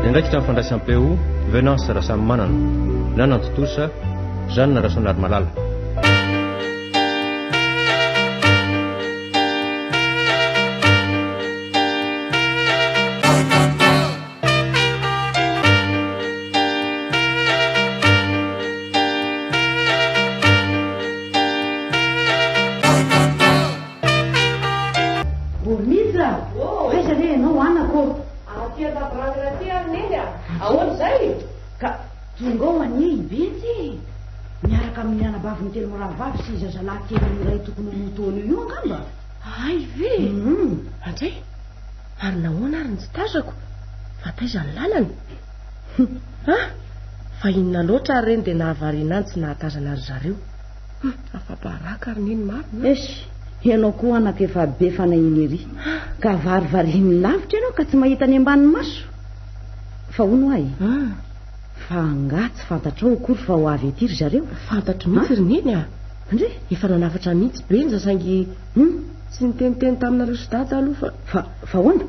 Niandraikitra ny fandraisam-peo, Venance Rasamimanana. Nanatontosa, Jeanne Rasoanarimalala. Bormija! Aiza re ianao anako ô? Aty an-davarangana aty ary Neny a! Ahoana izay? Ka tonga ao anie i Benjy e! Miaraka amin'ny anabaviny telo mirahavavy sy zazalahy kely iray tokony ho roa taona eo io angamba? Hay ve? Andray! Ary nahoana ary no tsy tazako? Fa taiza ny lalany? Hum! Ah! Fa inona loatra ary ireny dia nahavariana ahy ny tsy nahatazana ry zareo? Hum! Afa-baraka ary Neny marina a! Esy! Ianao koa anaka efa be fanahiana ery. Ka varivariny lavitra ianao ka tsy mahita ny ambany maso. Fa hono hoa e! Fa angaha tsy fantatrao akory fa ho avy aty ry zareo? Fantatro mihitsy ry Neny a! Ndry! Efa nanafatra mihitsy Benja saingy Hum! tsy niteniteny taminareo sy Dada aloha fa. Fa, fa ahoana?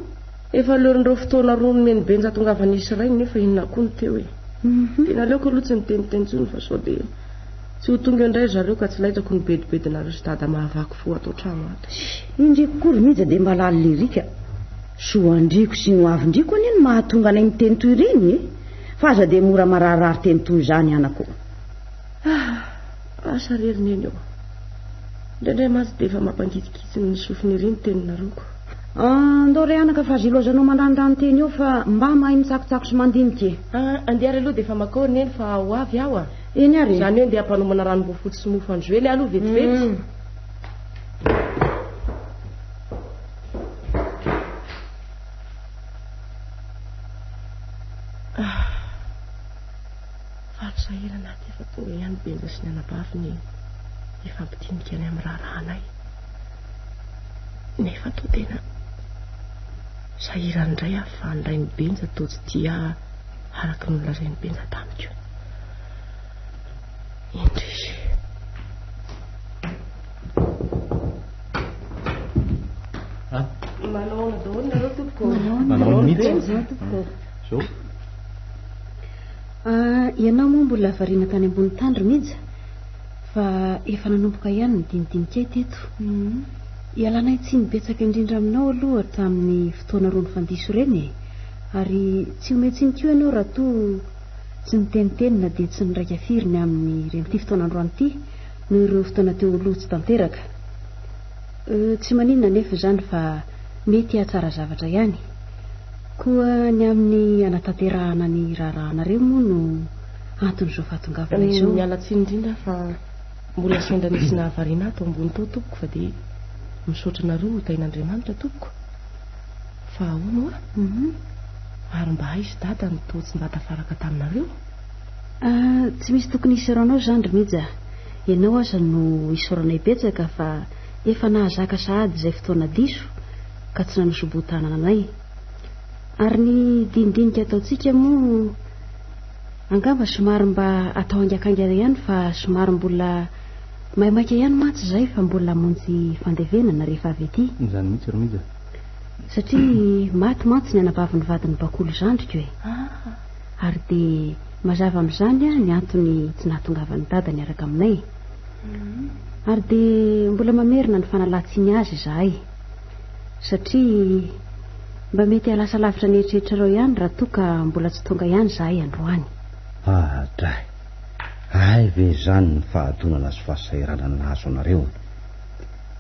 Efa leon'ireo fotoana roa nomen'i Benja hatongavan'izy sy rainy nefa inona koa no teo e! Dia naleoko aloha tsy niteniteny intsony fa sao dia tsy ho tonga eo indray ry zareo ka tsy laitrako ny bedibedinareo sy Dada mahavaky fo ato an-trano ato. Indriko koa ry Mija dia mba lalina ery ka. Soa-ndriko sy ny hoavin-driko anie no mahatonga anay miteny toy ireny e! Fa aza dia mora mararirary teny toy izany anako. Ah! Asa re ry Neny ô! Indraindray mantsy dia efa mampangitsingitsy ny sofina ery ny teninareo ko. Andao re anaka fa aza ilaozanao mandranirano teny eo fa mba mahay mitsakotsako sy mandinika e! Ah! Andeha ary aloha dia efa makao ry Neny fa ho avy aho a! Eny ary e! Izany hoe andeha hampanomana ranom-boafotsy sy mofo an-joely aho aloha vetivety. Ah! Faly sahirana aty fa tonga ihany Benja sy ny anabaviny hifampidinika ny amin'ny raharahanay. Nefa toa tena sahirana indray aho fa ny rain'i Benja toa tsy tia ahy araka ny nolazain'i Benja tamiko. Indrisy. Ah. Manao ahoana daholo nareo tompoko? Manao ahoana mihitsy? Tompoko. Zao. Ah, ianao moa mbola variana tany ambony tany ry Mija fa efa nanomboka ihany ny dinidinikay teto. Hmm. Ialanay tsiny betsaka indrindra aminao aloha hatramin'ny fotoana roa nifandiso ireny e. Ary tsy omen-tsiny koa ianao raha toa tsy niteniteny na dia tsy niraika firy ny amin'ireny ity fotoana androany ity noho ireo fotoana teo aloha tsy tanteraka. Euh, tsy maninona anefa izany fa mety hahatsara zavatra ihany. Koa ny amin'ny hanatanterahana ny raharahanareo moa no anton'izao fahatongavana izao. Miala tsiny indrindra fa mbola sendra nisy nahavariana ahy tao ambony tao tompoko fa dia misaotra anareo ho tahin'Andriamanitra tompoko. Fa ahoana hoa? Ary mba aiza i Dada no toa tsy mba tafaraka taminareo? Ah, tsy misy tokony hisaoranao izany ry Mija a! Ianao aza no isaoranay betsaka fa efa nahazaka sahady izay fotoana diso ka tsy nanosoboho-tanana anay. Ary ny dinidinika ataontsika moa angamba somary mba atao haingakaingana ihany fa somary mbola maimaika ihany mantsy izay fa mbola hamonjy fandevenana rehefa avy aty. Izany mihitsy ry Mija. Satria maty mantsy ny anabavin'ny vadin'i Bakoly zandriko e. Ary dia mazava amin'izany ny antony tsy nahatongavan'i Dada niaraka aminay. Ary dia mbola mamerina ny fanalan-tsiny azy izahay. Satria mba mety hahalasa lavitra ny eritreritrareo ihany raha toa ka mbola tsy tonga ihany izahay androany. Adray! Hay ve izany ny fahadonana sy fahasahiranana nahazo anareo?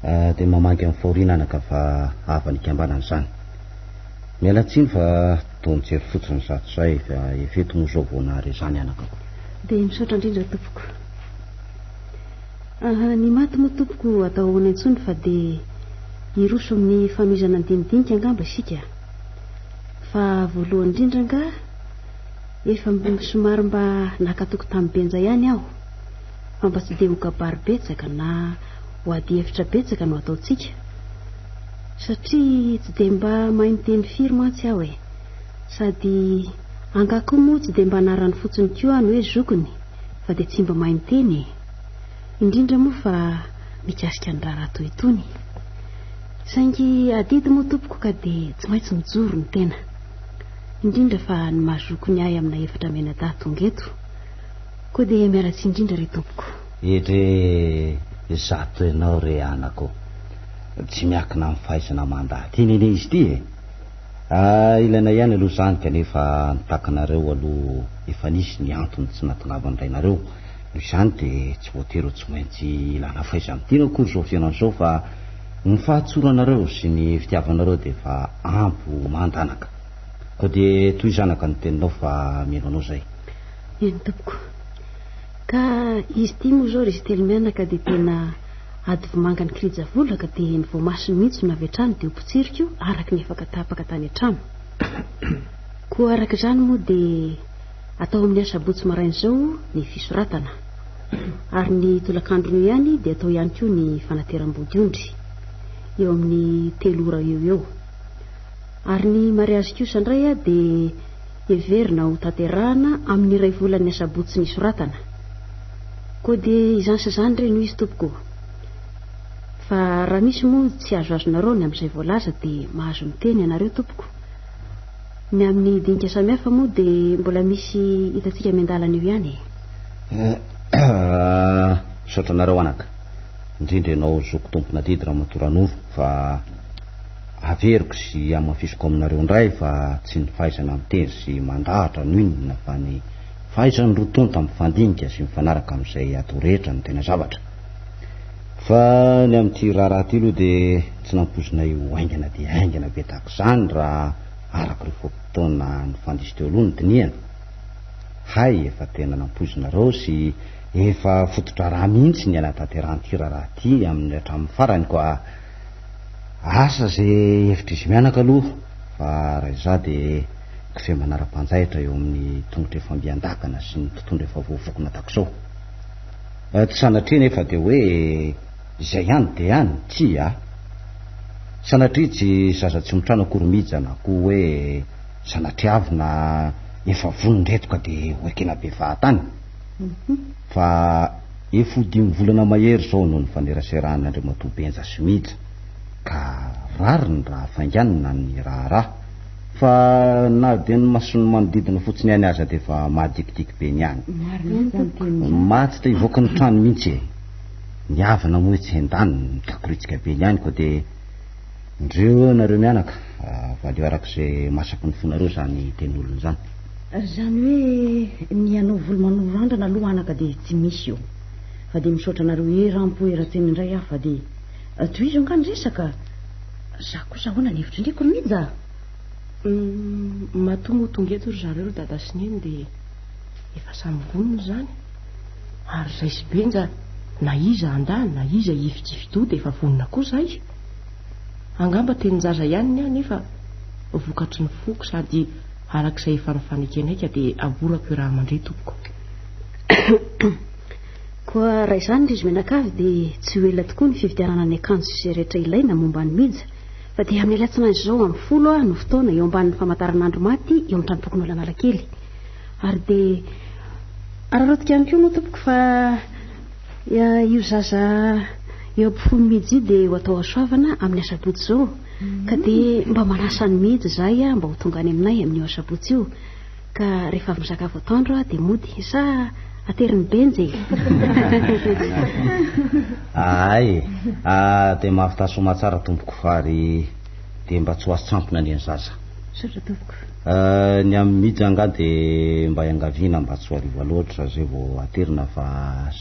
Dia mamangy amin'ny fahoriana anaka fa hafa nikambanana izany. Miala tsiny fa toa nijery fotsiny izato izay fa efa eto moa izao vao nahare izany anaka ko. Dia misaotra indrindra tompoko. Aha, ny maty moa tompoko atao ahoana intsony fa dia hiroso amin'ny fanohizana ny dinidinika angamba isika. Fa voalohany indrindra angaha efa somary mba naka toky tamin'i Benja ihany aho fa mba tsy dia ho kabary betsaka na ho adihevitra betsaka no ataontsika. Satria tsy dia mba mahay miteny firy mantsy aho e. Sady angaha koa moa tsy dia mba anarany fotsiny koa aho ny hoe zokiny fa dia tsy mba mahay miteny e. Indrindra moa fa mikasika ny raharaha toy itony. Saingy adidy moa tompoko ka dia tsy maintsy mijoro ny tena. Indrindra fa ny maha zokiny ahy amina efatra mianadahy tonga eto. Koa dia miala tsiny indrindra re tompoko. Edrey zato ianao re anako. Tsy miankina amin'ny fahaizana mandady iny anie izy ity e. Ah, ilaina ihany aloha izany kanefa ny takinareo aloha efa nisy ny antony tsy nahatongavan'ny rainareo. Noho izany dia tsy voatery ho tsy maintsy ilana fahaiza-miteny akory izao fihaonana izao fa ny fahatsoranareo sy ny fitiavanareo dia efa ampy ho manda anaka. Koa dia tohizo anaka ny teninao fa mino anao izay. Eny tompoko. Ka izy ity moa izao ry izy telo mianaka dia tena ady vomanga ny kirijavola ka dia ny voamasony mihitsy no avy hatrany dia ho potsiriko araka ny afaka tapaka tany an-trano. Koa araka izany moa dia atao amin'ny asabotsy maraina izao ny fisoratana. Ary ny tolakandron'io ihany dia atao ihany koa ny fanateram-bodiondry. Eo amin'ny telo ora eo ho eo. Ary ny mariazy kosa indray dia heverina ho tanterahana amin'ny iray volan'ny asabotsy nisoratana. Koa dia izany sy izany re no izy tompoko ô. Fa raha misy moa tsy azoazonareo ny amin'izay voalaza dia mahazo miteny ianareo tompoko. Ny amin'ny dinika samihafa moa dia mbola misy hitantsika miandalana eo ihany e. Misaotra anareo anaka. Indrindra ianao zoky tompon'adidy Ramatoa Ranoro fa averiko sy hamafisiko aminareo indray fa tsy ny fahaizana miteny sy mandahatra no inona fa ny fahaizan'ny roa tonta mifandinika sy mifanaraka amin'izay atao rehetra no tena zavatra. Fa ny amin'ity raharaha ity aloha dia tsy nampoizinay ho haingana dia haingana be tahaka izany raha araka ireo fotoana nifandiso teo aloha ny dinihana. Hay efa tena nampoizinareo sy efa foto-draharaha mihitsy ny hanatanterahan'ity raharaha ity amin'ny hatramin'ny farany koa Asa ze hevitr'izy mianaka aloha fa raha izaho dia kofehy manara-panjaitra eo amin'ny tongotra efa mby an-dakana sy ny tontondro efa voavokona tahaka izao. Tsy sanatria nefa dia hoe izay ihany dia any, tsia a! Sanatria tsy zaza tsy mitrano akory mija na koa hoe sanatriavina efa vonona ireto ka dia ho ekena be fahatany. Fa Efa ho dimy volana mahery izao no nifaneraseran'i Andriamatoa Benja sy Mija, ka rariny raha fainganina ny raharaha, fa na dia ny mason'ny manodidina fotsiny ihany aza dia efa mahadikidiky be ny any. Maha tsy te hivoaka ny trano mihitsy e! Ny havana moa etsy andaniny mitakoritsika be ny any koa dia ndreo eo nareo mianaka, valio araka izay masaky ny fonareo izany tenin'olona izany. Izany hoe ny hanao volo manoro randrana aloha anaka dia tsy misy eo. Fa dia misaotra anareo eram-po eran-tsaina indray aho fa dia tohizo angaha ny resaka? Za kosa ahoana ny hevitry ndry Mija? Matoa moa tonga eto ry zareo ry dada sy neny dia efa samy vonona izany. Ary zay sy Benja na iza handà na iza hifijifidoha dia efa vonona koa zahay. Angamba tenin-jaza ihany ny ahy nefa vokatry ny foko sady Araka izay efa nifanekenay ka dia aborako io raha mandre tompoko. Koa raha izany ry izy mianakavy dia tsy ho ela tokoa ny fividianana ny akanjo sy izay rehetra ilaina momba an'i Mija fa dia amin'ny alatsinainy izao amin'ny folo ah no fotoana eo ambanin'ny famataranandro maty eo amin'ny tranompokonolona Analakely. Ary dia araraotika ihany koa moa tompoko fa io zaza eo ampofoan'i Mija io dia ho atao hasoavana amin'ny asabotsy izao. Ka dia mba manasa an'i Mija izahay mba ho tonga any aminay amin'io asabotsy io. Ka rehefa avy misakafo atoandro aho dia mody. Sa aterin'i Benja e? Ahay e! Ah, dia mahavità soamatsara tompoko fa ary dia mba tsy ho azo tsampona anie ny zaza. Misaotra tompoko. Ah, ny amin'i Mija angaha dia mba iangaviana mba tsy ho hariva loatra izay vao aterina fa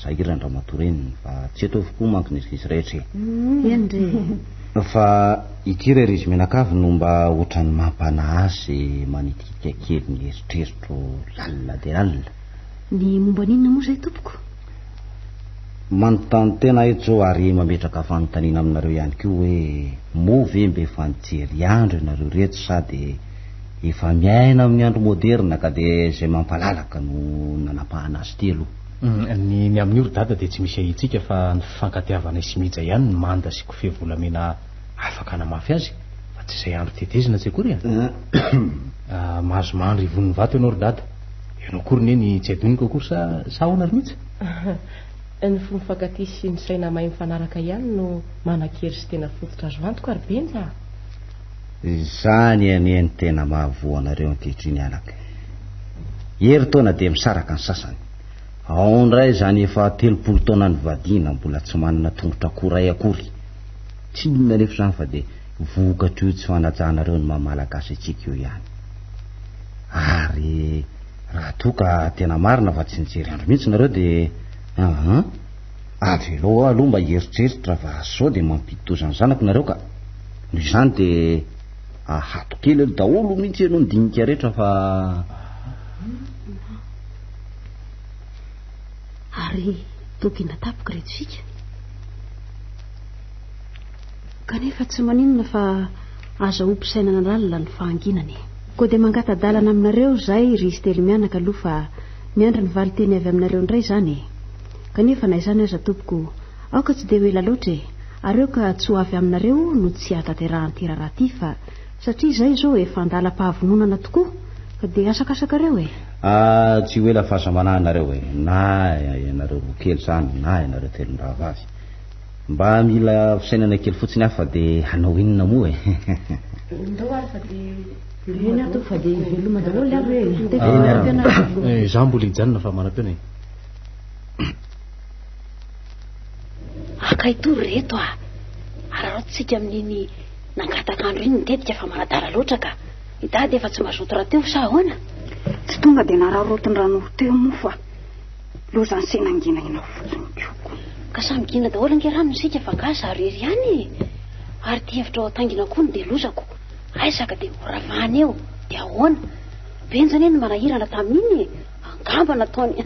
sahirana ramatoa reniny fa tsy eto avokoa manko ny ankizy rehetra e. Eny re e. Fa ity re ry izy mianakavy no mba ohatran'ny mampanahy ahy sy manitikitika kely ny eritreritro lalina dia lalina. Ny momba an'inona moa izay tompoko? Manontany tena aho eto izao ary mametraka fanontaniana aminareo ihany koa hoe moa ve mba efa nijery andro ianareo ireto sa dia efa miaina amin'ny andro moderina ka dia izay mampalalaka no nanapahana azy ity aloha? Ny ny amin'io ry dada dia tsy misy ahiantsika fa ny fifankatiavanay sy Mija ihany ny manda sy kofehy volamena afaka hanamafy azy fa tsy izay andro tetezina tsy akory e! Mahazo mandry ivon'ny vato ianao ry dada, ianao akory ne ny tsy adinoko akory sa sa ahoana ry Mija? Ny fo mifankatia sy ny saina mahay mifanaraka ihany no manan-kery sy tena fototra azo antoka ry Benja a! Izany anie no tena mahavoa anareo ankehitriny anaka. Herintaona dia misaraka ny sasany. Ao indray izany efa 30 taona nivadiana mbola tsy manana tongotra akoho iray akory. Tsy inona anefa izany fa dia vokatr'io tsy fanajanareo ny maha Malagasy antsika io ihany. Ary raha toa ka tena marina fa tsy nijery andro mihitsy nareo dia aa avelao aho aloha mba hieritreritra fa sao dia mampidi-doza ny zanako nareo ka. Noho izany dia ahato kely aloha daholo mihitsy aloha ny dinika rehetra fa. Ary tokina tampoka ireto isika. Kanefa tsy maninona fa aza ompisainana lalina ny fahanginana e. Koa dia mangata-dalana aminareo izahay ry izy telo mianaka aloha fa miandry ny valin-teny avy aminareo indray izany e. Kanefa na izany aza tompoko, aoka tsy dia ho ela loatra e. Ary aoka tsy ho avy aminareo no tsy hahatanterahan'ity raharaha ity fa satria izay izao efa an-dalam-pahavononana tokoa ka dia asakasakareo e. Ah, tsy ho ela fa aza manahy nareo e, na ianareo roa kely izany na ianareo telo mirahavavy. Mba mila fisainana kely fotsiny aho fa dia hanao inona moa e. Ndao ary fa dia Eny aho tompoko fa dia veloma daholo ary e. Eny ary. Izaho mbola hijanona fa manam-peona e. Haka itory reto ah! Araraotintsika amin'iny nangataka andro iny ny tetika fa manadala loatra ka! I Dada efa tsy mazoto rahateo sa ahoana? Tsy tonga dia nararaotin-dRanoro teo moa fa lozan'ny se nangina ianao fotsiny koa. Ka samy gina daholo ange ranona isika fa angaha izaho irery ihany e! Ary ity hevitra ao an-taingina koa no dia lozako. Aiza ka dia ho ravana eo, dia ahoana? Benja anie no manahirana tamin'iny e! Angamba nataony.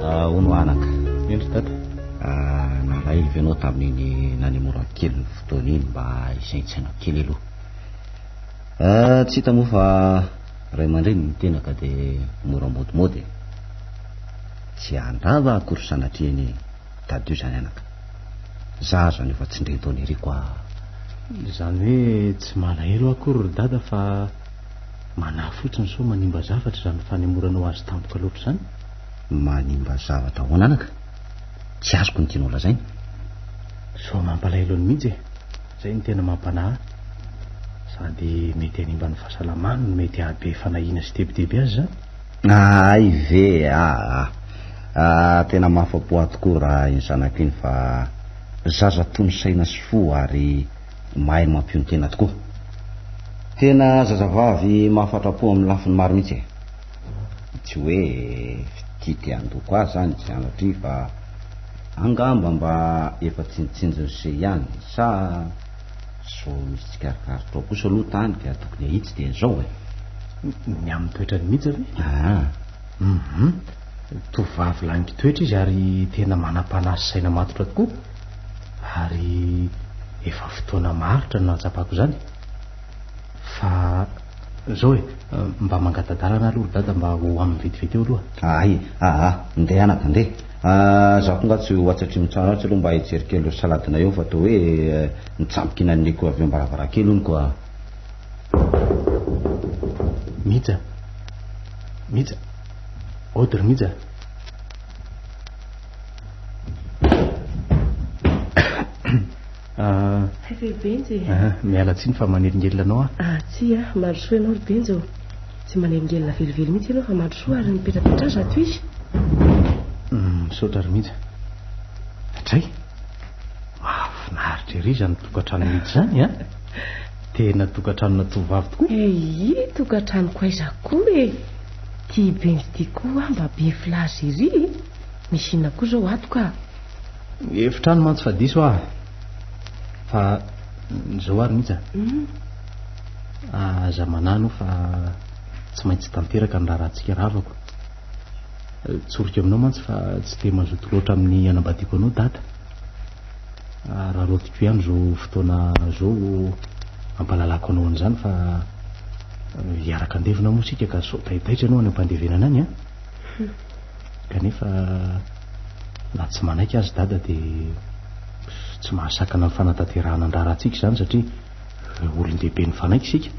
Ah, hono anaka. Eny ry dada. Ah, nalahelo ve ianao tamin'iny nanemorako kely ny fotoana iny mba hisaintsainako kely aloha. Ah, tsy hita moa fa ray aman-dreny ny tena ka dia mora modimody e. Tsy handrava akory sanatria anie. Tadidio izany anaka. Za aza efa tsy ndrento an'iriko ah. Izany hoe tsy malahelo aho akory ry dada fa manahy fotsiny sao manimba zavatra izany fanemoranao azy tampoka loatra izany. Manimba zavatra ahoana anaka? Tsy azoko ny tianao lazaina. Sao mampalahelo an'i Mija e! Izay no tena mampanahy ahy. Sady mety hanimba ny fahasalamany no mety hahabe fanahiana sy tebiteby azy izany. Hay ve e! Aa! Aa! Tena mahafa-po ahy tokoa raha iny zanako iny fa zaza tony saina sy fo ary mahay mampionon-tena tokoa. Tena zazavavy mahafatra-po amin'ny lafiny maro mihitsy e! Tsy hoe fitia te handoko ahy zany sanatria fa angamba mba efa tsinjotsinjon'i se ihany sa sao misy tsikarikarotra ao kosa aloha tany ka tokony ahitsy dia izao e. Ny amin'ny toetrany mihitsy ve? Aa. Hum. Tovovavy lanin-kitoetra izy ary tena manam-panahy sy saina matotra tokoa. Ary efa fotoana maharitra no nahatsapako izany. Fa Zao e, mba mangata-dalana aloha ry dada mba ho aminy vetivety eo aloha. Hay, aa, ndeha anaka, ndeha. Ah, za koa nga tsy ho atsy atrimo trano atsy aloha mba hijery kely ireo saladina eo fa toa hoe nitsambikina ny niko avy eo am-baravarankely hono koa. Mija, Mija, ody ry Mija. Hay ve Benja e? Ah, miala tsiny fa manelingelina anao aho. Ah, tsia, mandrosoa ianao ry Benja ô. Tsy manelingelina velively mihitsy ianao fa mandrosoa ary mipetrapetraha ato izy. Misaotra ry Mija. Hatray, mahafinaritra ery izany tokantrano mihitsy izany an. Tena tokantranona tovovavy tokoa. Eii, tokantranoko aiza koa e. Ty Benja ty koa mba be filaza ery e. Misy inona koa izao ato ka. Efitrano mantsy fa diso aho. Fa izao ary mihitsy a. Aza manahy anao fa tsy maintsy tanteraka ny raharahantsika ravako. Tsoriko aminao mantsy fa tsy dia mazoto loatra amin'ny hanambadiako anao dada. Araraotiko ihany izao fotoana izao hampahalalako anao an'izany fa hiaraka handevina moa isika ka sao taitaitra ianao any am-pandevenana any an. Kanefa. Na tsy manaiky aza Dada dia tsy mahasakana ny fanatanterahana ny raharahantsika izany satria olon-dehibe nifanaiky isika.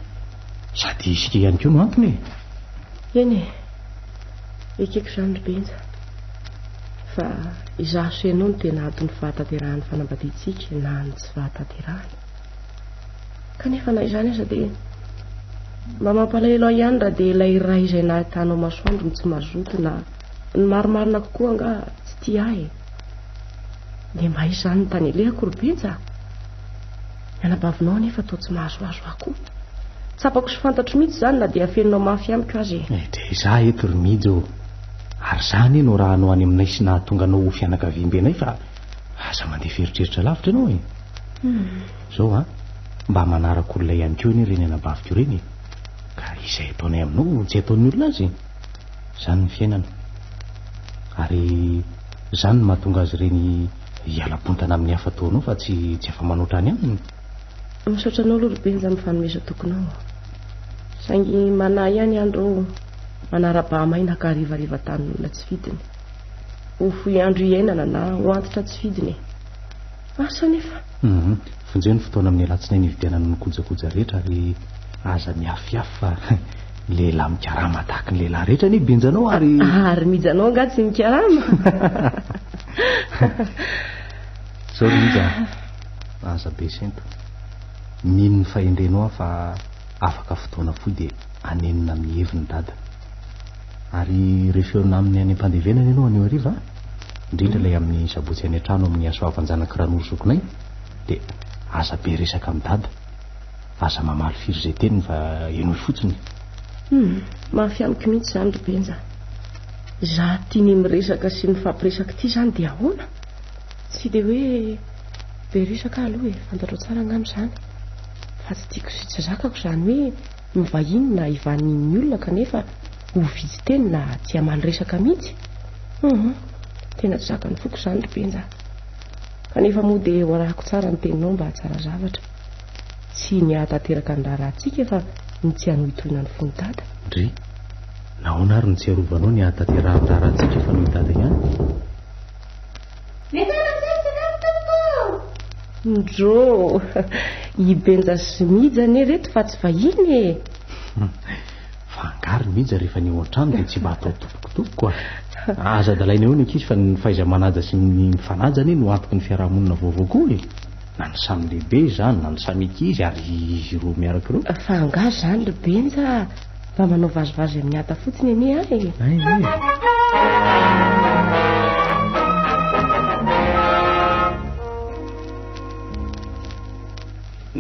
Sady isika ihany koa no antony e! Eny e! Ekeko izany ry Benja. Fa izaho sy ianao no tena anton'ny fahatanterahan'ny fanambadiantsika na ny tsy fahatanterahany. Kanefa na izany aza dia mba mampalahelo ahy ihany raha dia ilay iray izay nahitanao masoandro no tsy mazoto na ny marimarina kokoa angaha tsy tia ahy e. Dia mba izany ny tany alehako ry Benja a! Ny anabavinao anefa toa tsy mahazoazo ahy koa. Tsapako sy fantatro mihitsy izany na dia afeninao mafy amiko aza e. Eh, dia izaho eto ry Mijo ô. Ary izaho anie no rahanao any aminay sy nahatonga anao ho fianakaviambenay fa aza mandefa eritreritra lavitra ianao e. Izao an, mba manaraka olona ihany koa anie ireny anabaviko ireny e. Ka izay ataonay aminao tsy ataon'ny olona azy e. Izany ny fiainana. Ary izany no mahatonga azy ireny hiala bontana amin'ny hafa toa anao fa tsy tsy afa-manoatra any aminy. Misaotra anao aloha ry Benja amin'ny fanomezan-tokinao. Saingy manahy ihany andro manara-baha-maina ka harivariva tanin'olona tsy fidiny. Ho fohy andro iainana na ho antitra tsy fidiny e. Asa anefa. Hum, vonjeo ny fotoana amin'ny alatsinainy hividianana ny kojakoja rehetra ary aza miafiafy fa lehilahy mikarama tahaka ny lehilahy rehetra anie Benjanao ary... Ary Mijanao angaha tsy mikarama? Zao ry Mija a, aza be sento. Mino ny fahendrenao aho fa afaka fotoana fohy dia hanenina amin'ny heviny Dada. Ary refeona aminy any am-pandevenana ianao anio hariva a! Indrindra ilay amin'ny sabotsy any an-trano amin'ny hasoavan-janak'i Ranoro zokinay dia aza be resaka amin'i Dada. Aza mamaly firy izay teniny fa henoy fotsiny. Hum, mafy amiko mihitsy izany ry Benja. Izaho tia ny miresaka sy mifampiresaka ity izany dia ahoana? Tsy dia hoe be resaka aho aloha e, fantatrao tsara angamba izany. Fa tsy tiako sy tsy zakako izany hoe mivahiny na hivanin'ny olona kanefa ho vitsy teny na tsy hamaly resaka mihitsy. Hum, tena tsy zakan'ny foko izany ry Benja. Kanefa moa dia ho arahako tsara ny teninao mba hahatsara zavatra. Tsy ny hahatanteraka ny raharahantsika fa ny tsy hanohitohina ny fon'i Dada. Ndry, nahoana ary no tsy arovanao ny hahatanterahan'ny raharahantsika fa noho i Dada ihany? Mety amin'izay ny sakafo tompoko! Ndrô! I Benja sy Mija anie reto fa tsy vahiny e! Fa angaha ry Mija rehefa ny ao an-trano dia tsy mba atao tompoko tompoko a! Aza adalaina eo ny ankizy fa ny fahaiza-manaja sy ny mifanaja anie no antoky ny fiaraha-monina vaovao koa e! Na ny samy lehibe izany na ny samy ankizy ary izy roa miaraka ireo. Fa angaha izany ry Benja mba manao vazivazy amin'ny hata fotsiny anie aho e! Hay ve e!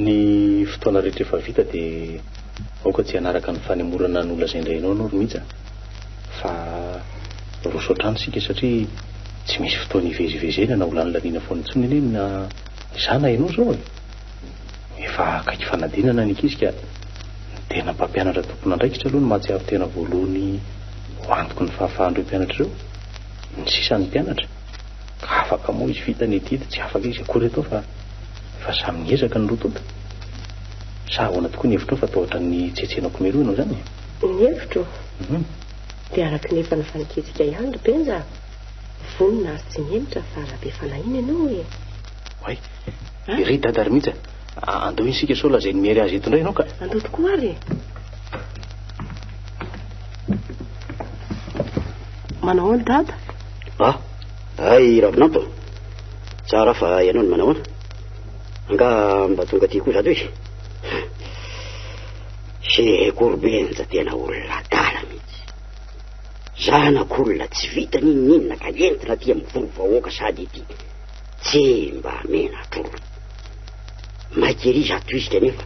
Ny fotoana rehetra efa vita dia aoka tsy hanaraka ny fanemorana nolazain-drainao ianao ry Mija fa roso hatrany isika satria tsy misy fotoana hivezivezena na ho lanilaniana foana intsony anie na izaho na ianao izao e! Efa akaiky fanadinana ny ankizy ka ny tena mpampianatra tompon'andraikitra aloha no mahatsiaro tena voalohany ho antoky ny fahafahan'ireo mpianatra ireo, ny sisa ny mpianatra ka afaka moa izy vita ny adidy tsy afaka izy akory atao fa efa samy niezaka ny roa tonta. Sa ahoana tokoa ny hevitrao fa toa ohatran'ny tsetsenako mialoha ianao izany e? Ny hevitro? Dia araka ny efa nifanekentsika ihany ry Benja a! Vonona ary tsy mihemotra fa aza be fanahiana ianao e! Oay! Ery Dada ry Mija, andao iny isika sao lazain'i Miery azy eto indray ianao ka! Andao tokoa ary e! Manao ahoana Dada? Ah! Hay Ravinanto! Tsara fa ianao no manao ahoana? Angaha mba tonga aty koa izato e? Sekory Benja tena olona adala mihitsy. Zanak'olona tsy vita n'inon'inona ka entina aty amin'ny vory vahoaka sady ity tsy mba menatr'olona. Maika ery izato izy kanefa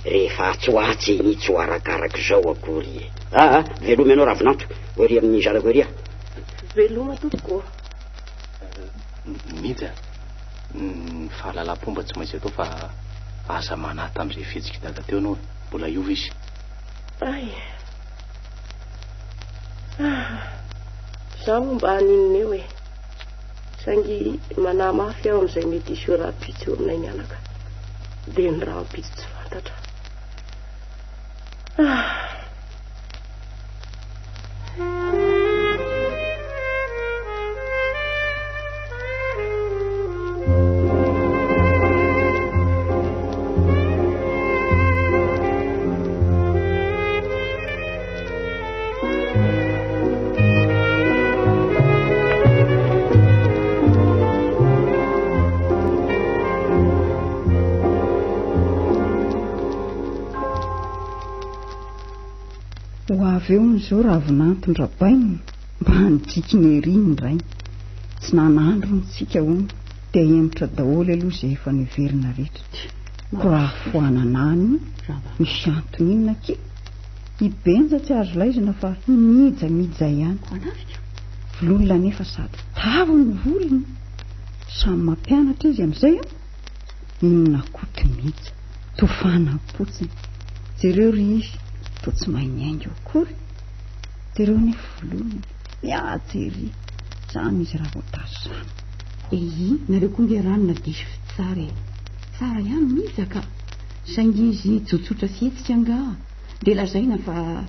rehefa atsy ho atsy eny tsy ho arakaraka izao akory e. Aa, veloma ianao Ravinanto, ho ery amin'ny zanako ery aho. Veloma tompoko ô. Mija, ny fahalalam-pomba tsy maintsy atao fa aza manahy tamin'izay fihetsik'i Dada teo ianao e. Mbola hiova izy. Ay. Ah. Izaho moa mba haninona eo e. Saingy manahy mafy aho amin'izay mety hiseho rahampitso eo aminay mianaka. Dia ny rahampitso tsy fantatra. Ah. Ho avy eo hono izao Ravinanto Rabainina mba hanidrikina ery ny rainy. Tsy nanandro hono tsika hono dia hemotra daholo aloha izay efa noheverina rehetra. Ko raha foanana any misy antony inona akia? I Benja tsy azo laizina fa i Mija mija ihany. Vololona anefa sady tava ny volony. Samy mampianatra izy amin'izay an! Inona koa ty Mija? Tofana am-potsiny. Jereo ry izy, toa tsy mahay mihaingo akory. Jereo anie volony, mihaja ery. Zany izy raha vao tazana. Eii, nareo koa nge ranona diso fitsara e. Tsara ihany Mija ka. Saingy izy tsotsotra fihetsika angaha dia lazaina fa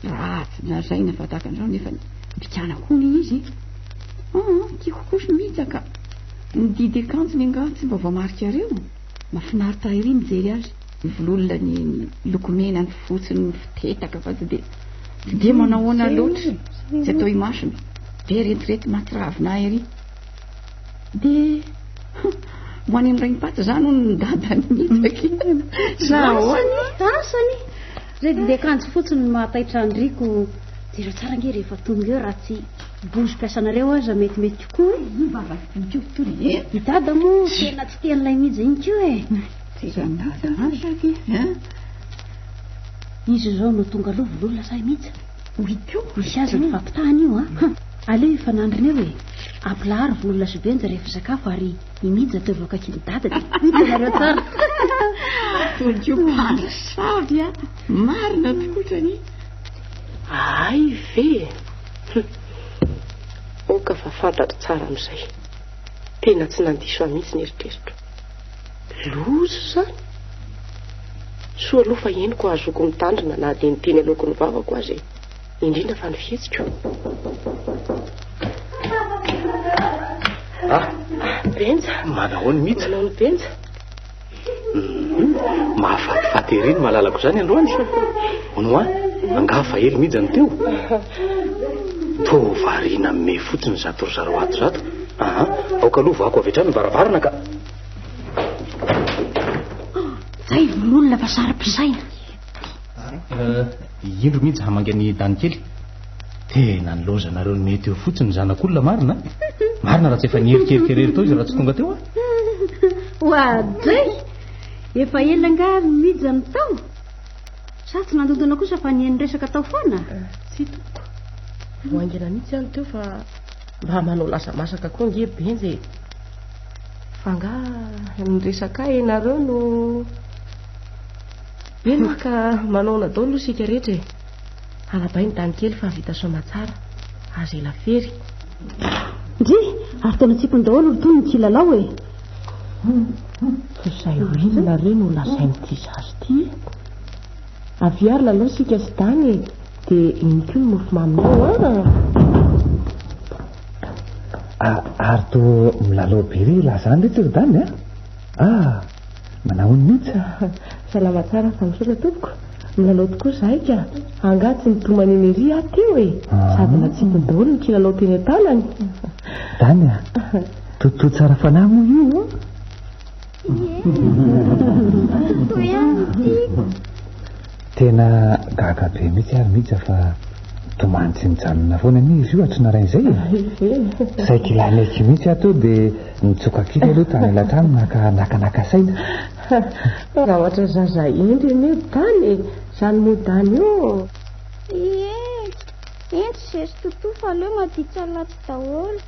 ratsy, lazaina fa tahaka an'izao nefa bikàna koa anie izy e. Aa, tiako kosa Mija ka. Ny didy akanjony angaha tsy mba voamarikareo? Mahafinaritra ery mijery azy, ny vololona ny lokomena, ny fotsy, ny fitetaka fa tsy dia tsy dia manahoana loatra, tsy atao imasony. Be rentirenty mahatsiravina ahy ery. Dia ho any amin'ny raim-paty izany hono ny dadany mihitsy akia. Sa ahoana? Asany! Izay didy akanjo fotsiny no mahataitra an-dRiko. Jereo tsara ange rehefa tonga eo raha tsy bozy mpiasanareo aza metimety kokoa e. Io vava io tory e. I dada moa tena tsy tia an'ilay mija iny koa e. Tena dada aza ve a? Izy izao no tonga aloha vololona sa i mija? Hoy koa. Misy aza ny fampitahana io a. Aleo hifanandrina eo e. Ampilaharo vololona sy benja rehefa sakafo ary i mija ataovy eo akaikin'i dada dia hitanareo tsara. Toy koa mpandresavy a. Marina tokotrany. Hay ve e! Hum! Aoka fa fantatro tsara amin'izay. Tena tsy nandiso ahy mihitsy ny eritreritro. Loza izany! Soa aloha fa henoko ahazoako mitandrina na dia ny teny aloaky ny vavako aza e! Indrindra fa ny fihetsiko. Ah! Benja! Manahoana mihitsy? Manahoana Benja? Mahafatifaty ery ny malalako izany androany. Hono hoa, angaha fa ela mija no teo? Toa variana me fotsiny izato ry zareo ato izato. Aha, aoka aloha vohako avy hatrany ny varavarana ka. Zay vololona fa saro-pisaina. Eh, indro mija hamangy an'i Dany kely. Tena nilaozanareo ny mety eo fotsiny ny zanak'olona marina a. Marina raha tsy efa niherikerika irery tao izy raha tsy tonga teo a. Oadray! Efa ela angaha ry Mija no tao? Sa tsy nandontona kosa fa nihaino resaka tao foana? Eh, tsia tompoko. Vao haingana mihitsy aho no teo fa mba manao laza masaka koa ange Benja e. Fa angaha niresaka ahy ianareo no... Eny hoa ka manaona daholo aloha isika rehetra e. Arahabaina i Dany kely fa vita soamatsara. Aza ela fery. Ndry! Ary tena tsipiny daholo ry tony ny kilalao e! Izay ho inona re no lazain'ity zaza ity e? Avia ary lalao isika sy Dany e! Dia iny koa ny mofo maminao an! Ary toa milalao be re lahy izany re tsy ry Dany a! Ah! Manahoana mihitsy? Salama tsara fa misaotra tompoko. Milalao tokoa izahay ka. Angaha tsy nitomany eny ery aho teo e? Sady natsipiny daholo ny kilalao teny an-tanany. Dany a! Toto tsara fanahy moa io an? Ie, Toto ihany no tiako. Tena gaga be mihitsy ary Mija fa tomany tsy nijanona foana anie izy io hatry naraina izay e. Saiky ilany mihitsy aho teo dia Nitsoka kely aloha tany alatrano naka nakanaka saina. Raha ohatra zaza hendry anie Dany e, zany moa Dany io. Ie, hendry ze sy Toto fa aleo maditsa latsy daholo.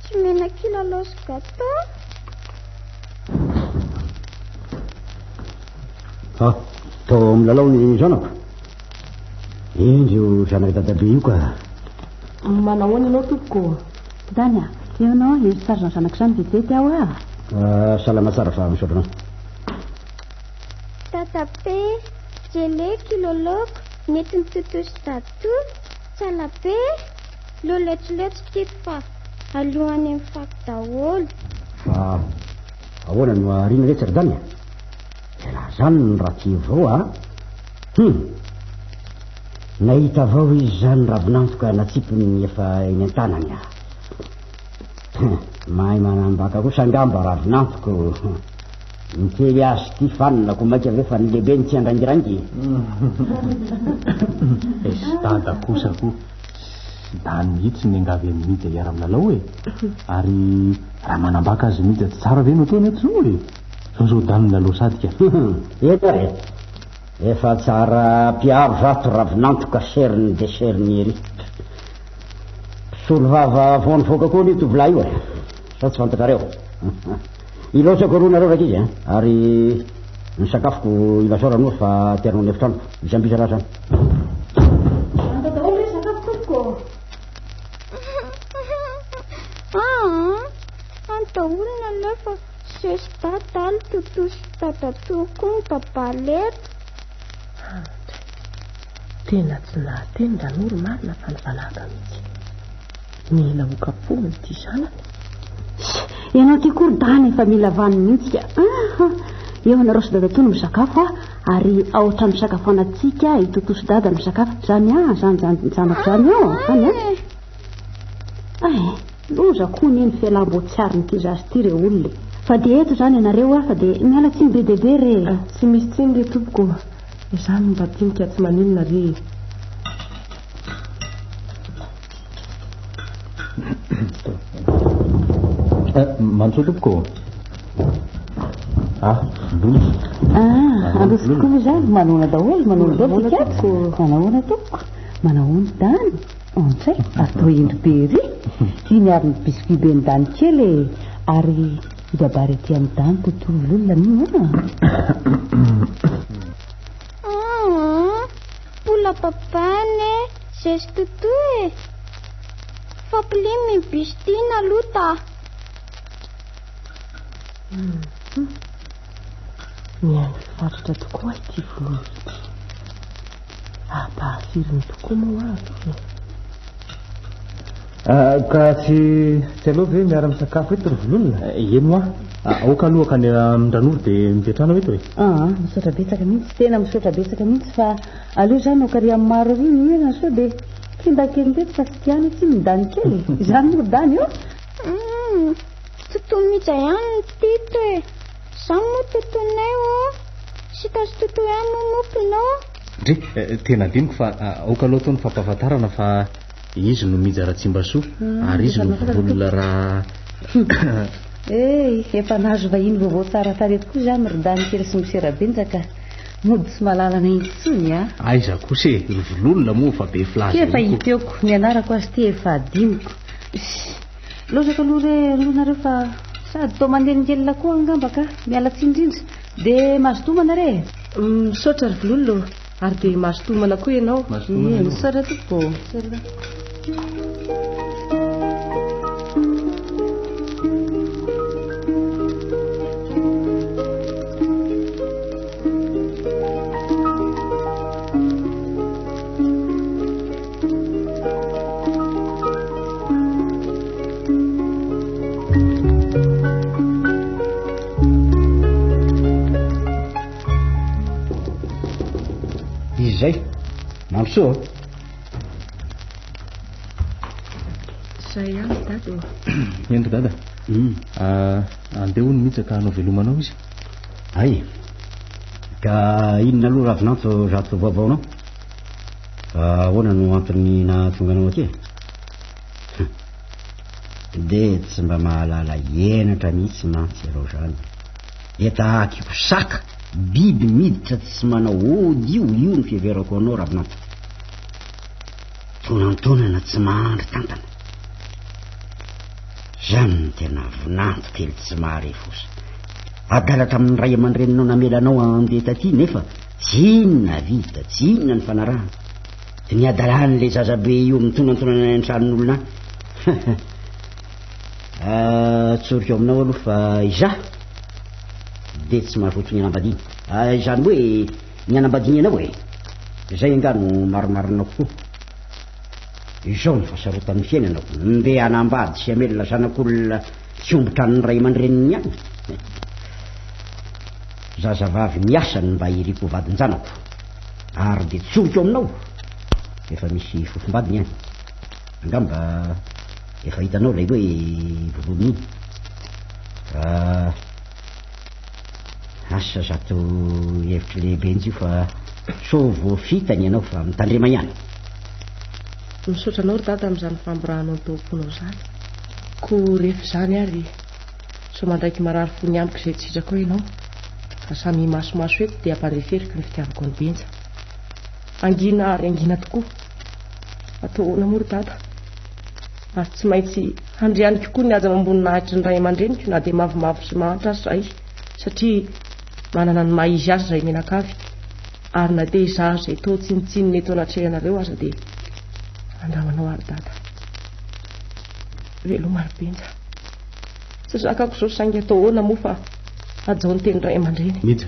Tsy mena kilalao sy gâteau. Ha, tao milalao ny zanako. Hendry io zanak'i dadabe io ka. Manahoana ianao tompoko? Dany a! Eo ianao an, hendry tsara izany zanako izany vetivety aho a! Ah, salama tsara fa misaotra anao. Dadabe, Jele kiloloko, nentin'i Toto sy Dadatoa, Tsalabe, lo letsoletso tiako fa aloha any amin'ny fako daholo. Fa ahoana no ahariana letsy ry Dany a? Elah zany ny raha vao a! Hum! Nahita avao izy zany ravinanto ka natsipiny ny efa eny an-tanany ah. Mahay manambaka kosa angamba ravinantoko. Ny kely azy ity fanina ko maika ve fa ny lehibe no tsy andraingiraingy. Eish dada kosa ko tsy dany mihitsy ny niangavy an'i Mija hiara-milalao e! Ary raha manambaka azy Mija tsy tsara ve no ataony eto zao e? Zao zao dany milalao sady ka. Eny ary e! Efa tsara mpiaro zato ravinantoka seriny dia seriny ery. Mpisolovava vao nivoaka koa anie io tovolahy io e! Sao tsy fantatrareo? Ilaozako aloha nareo rankizy a! Ary ny sakafoko ilazao Ranoro fa aterina ao an'efitranoko. Bizambiza raha zany. Manta daholo re sakafo tompoko. Aa, any daholo ny alefa zesy dada ary toto sy dadatoa koa ny babà leto. Andry, tena tsy nahateny Ranoro marina fa nivalaka mihitsy. Mila ho kapohina ity zanany. Ianao ity koa ry Dany efa mila vaniny mihitsy ka. Aha! Eo ianareo sy dadatoa no misakafo a, ary ao an-trano fisakafoanantsika i Toto sy Dada no misakafo. Izany a, izany izany zanako izany eo, izany a. Ay, loza koa anie ny fialam-boatsiarin'ity zaza ity re olona e. Fa dia eto izany ianareo a, fa dia miala tsiny be dia be re. Ah, tsy misy tsiny re tompoko. Izany mba dinika tsy maninona re e. Mandrosoa tompoko. Ah, loza. Ah, androso tokoa moa izany. Manahoana daholo, manahoana daholo tika. Manahoana tompoko. Manahoana Dany. Antsay, ary toa indry be ery. Iny ary ny biscuit be ny Dany kely e. Ary i Babary aty amin'ny Dany tontolo olona anio an. Mbola babana e, zesy toto e. Fampilimy ny bus-tiana aloha ta. Mihaino fatratra tokoa ity volony ity. Ampahafiriny tokoa moa aho e. Ah, ka tsy tsy aleo ve miara-misakafo eto ry vololona? Eh, eny hoa. Ah, aoka aloha ka any amin-dRanoro dia mipetrahana eto e. Ah, misaotra betsaka mihitsy, tena misaotra betsaka mihitsy fa aleo izany aoka ry amin'ny maro ry mihinana sao dia kinda kely teto fa tsy tiany tsy midany kely e. Izany moa dany io? Hum, Toto mija ihany ny tito e. Izany moa totonay ô. Sita sy toto ihany moa mopinao. Ndry, eh, tena adinoko fa ah, aoka aloha atao ny fampahafantarana fa Izy no Mija Ratsimbasoa ary izy no Vololona Ra. Hey, efa nahazo vahiny vaovao tsara tarehy tokoa izany ry Dany kely sy Mosera Benja ka. Mody tsy malalana intsony a. Aiza kosa e, ry Vololona moa fa be filaza Efa hita eoko, ny anarako azy ity efa adinoko. Lozako aloha re aloha nareo fa sady toa manelingelina koa angamba ka. Miala tsiny indrindra. Dia mazotoa homana re e. Misaotra ry Vololona ô. Ary dia mazotoa homana koa ianao. Mazotoa homana ianao. Misaotra tompoko. Misaotra. Izay. Mandrosoa. Izay ihany dada ô. Eny ry dada. Hmm. Ah, andeha hono mihitsy ka hanao veloma anao izy. Ay. Ka inona aloha ravinantso zato vaovaonao? Fa ahoana no antony nahatonga anao aty? Dia tsy mba mahalala henatra mihitsy mantsy ianao izany. Dia tahakiko saka, biby miditra tsy manao ody io, io ny fiheverako anao Ravinanto. Tonantonana tsy mahandry tantana. Izany no tena vinanto kely tsy mahare fosa. Adala tamin'ny ray aman-dreninao namela anao handeha taty nefa tsy inona vita, tsy inona ny fanarahana. Dia ny adalan'ilay zazabe io mitonantonana any an-tranon'olona any. Ah, tsoriko aminao aloha fa izaho dia tsy mazoto ny hanambadiana. Ah, izany hoe ny hanambadiana ianao e. Izay angaha no marimarina kokoa. Izao ny fahasarotan'ny fiainana, ndeha hanambady sy hamelona zanak'olona tsy omby tranon'ny ray aman-dreniny ihany. Zazavavy miasa no mba iriko ho vadin-janako. Ary dia tsoriko aminao, efa misy fofombadiny any. Angamba efa hitanao ilay hoe volohany iny. Fa... Asa zato hevitry lehibe njy io fa sao voafitany ianao fa mitandrema ihany. Misaotra anao ry dada amin'izany famborahanao ny tao am-ponao izany. Koa rehefa izany ary sao mandraiky marary fo ny amiko izay tsy sitrakao ianao fa samy himasomaso eto dia ampandeferiko ny fitiavako an'i Benja. Hangina ary hangina tokoa. Atao ahoana moa ry dada? Ary tsy maintsy handrianiko koa ny haja amam-boninahitry ny ray aman-dreniko na dia mavomavo sy mahantra aza izahay satria manana ny maha izy azy izahay mianakavy. Ary na dia izaho izay toa tsinontsinona eto anatrehanareo aza dia andramanao ary dada. Veloma ry Benja. Tsy zakako izao saingy atao ahoana moa fa hajao ny teny ray aman-dreny. Mija,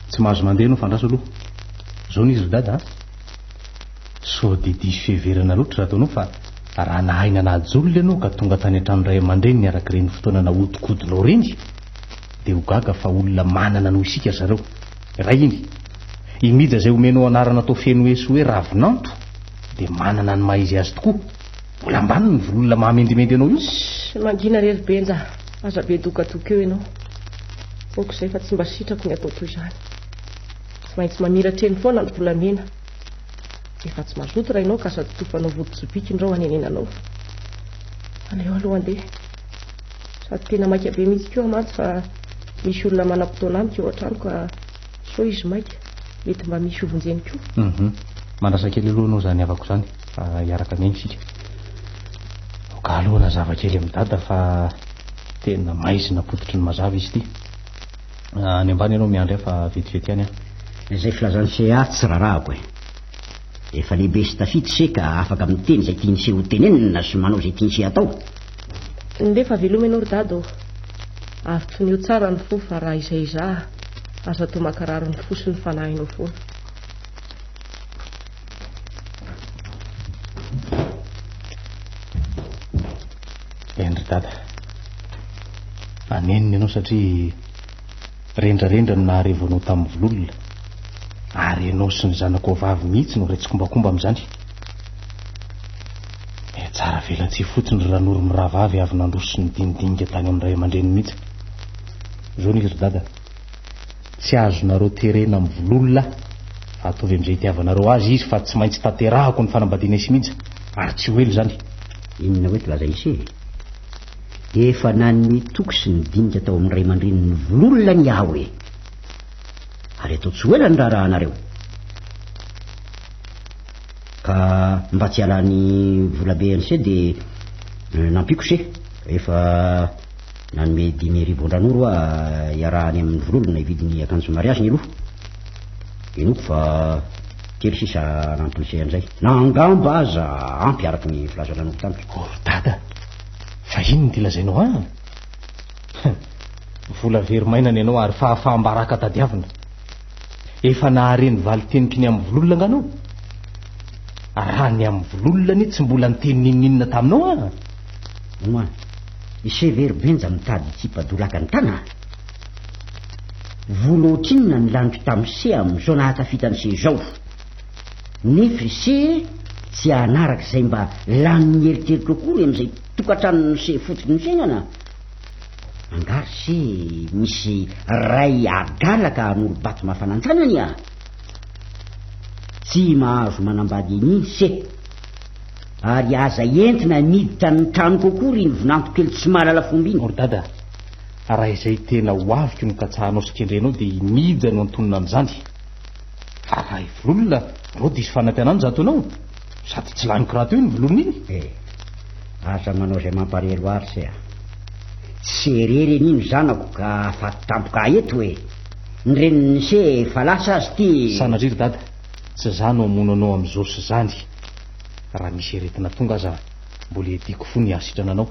tsy mahazo mandeha ianao fa andraso aloha. Izao ny izy ry dada a. Sao dia diso fiheverana loatra raha ataonao fa raha nahay nanaja olona ianao ka tonga tany an-trano ray aman-dreny niaraka ireny fotoana nahodinkodinao ireny dia ho gaga fa olona manana noho isika ry zareo. Iray iny. I Mija izay omenao anarana atao feno eso hoe Ravinanto dia manana ny maha izy azy tokoa. Mbola ambany ny vololona maha mendimendy anao io. Shh, mangina re ry Benja, aza be dokadoka eo ianao. Ok izay fa tsy mba sitrako ny atao toy izany. Tsy maintsy mamiratra eny foana ny volamena. Efa tsy mazoto rainao ka sady tofanao vody sobiky ndrao hanenenanao. Aleo aloha andeha. Sady tena maika be mihitsy koa mantsy fa misy olona manam-potoana amiko eo an-trano ka sao izy maika, mety mba misy hovonjeny koa. Mhm. Mandrasa kely aloha ianao izany havako izany fa hiaraka miainga isika. Aoka aloha hanazava kely amin'i Dada fa tena maizina pototry ny mazava izy ity. Any ambany ianao miandry ahy fa vetivety ihany aho. Izay filazan'i CA tsy rarahako e. Efa lehibe sy tafita se ka afaka miteny izay tian'i se ho tenenina sy manao izay tian'i se atao. Nefa veloma ianao ry dada ô. Ary tonio tsara ny fo fa raha izay izaho aza atao mankarary ny fo sy ny fanahinao foana. Eny ry dada. Anenina ianao satria rendrarendra no naharevo anao tamin'ny vololona. Ary ianao sy ny zanakao vavy mihitsy no iray tsikombakomba amin'izany. Mihatsara velatsihy fotsiny ry Ranoro mirahavavy avy nandroso sy nidinidinika tany amin'ny ray aman-dreniny mihitsy. Izao anie ry dada, tsy azonareo terena amin'ny vololona fa ataovy amin'izay itiavanareo azy izy fa tsy maintsy tanterahako ny fanambadianay sy Mija ary tsy ho ela izany. Inona hoe lazain'i se e? Efa nanome toky sy nidinika tao amin'ny ray aman-drenin'ny vololona anie aho e! Ary atao tsy ho ela ny raharahanareo. Ka mba tsy hialan'ny volabe an'i se dia nampiako se. Efa nanome 5000 an-dRanoro aho hiarahany amin'ny vololona hividy ny akanjo mariaziny aloha. Inoako fa kely sisa hanampin'i se an'izay. Na angamba aza ampy araka ny filazan'i Ranoro tamiko. Oh ry dada, fa inona ity lazainao an? Vola very maina ny anao ary fahafaham-baraka tadiavina. Efa nahare ny valin-teniko ny amin'ny vololona angaha anao? Raha ny amin'ny vololona anie tsy mbola niteny n'inon'inona taminao aho. Oa, i Sever Benja mitady hitsipa-dolaka ny tanana. Vola ohatrinona ny laniko tamin'i Se amin'izao nahatafita an'i Se izao? Nefa i Se tsy hanaraka izay mba lanin'ny eritreritro akory amin'izay tokantranon'i Se fototry ny fiainana. Angaha ry se misy ray adala ka hanolo-bato mafana an-tanany a? Tsy mahazo manambady an'iny se. Ary aza entina miditra ny tranoko akory iny vinanto kely tsy mahalala fomba iny. O ry dada, raha izay tena ho aviko no katsahanao sy kendrenao dia i Mija no antonona amin'izany. Fa raha i Vololona, rô diso fanantenana izato anao. Sady tsy laniko rahateo iny Vololona iny. Eh. Aza manao izay mamparelo ahy ry se a! Tsy se irery anie ny zanako ka faty tampoka ahy eto e! Ny renin'i se efa lasa azy ity. Sanatria ry dada, tsy za no hamono anao amin'izao sy izany. Raha misy aretina tonga aza mbola iadiako fo ny hahasitrana anao.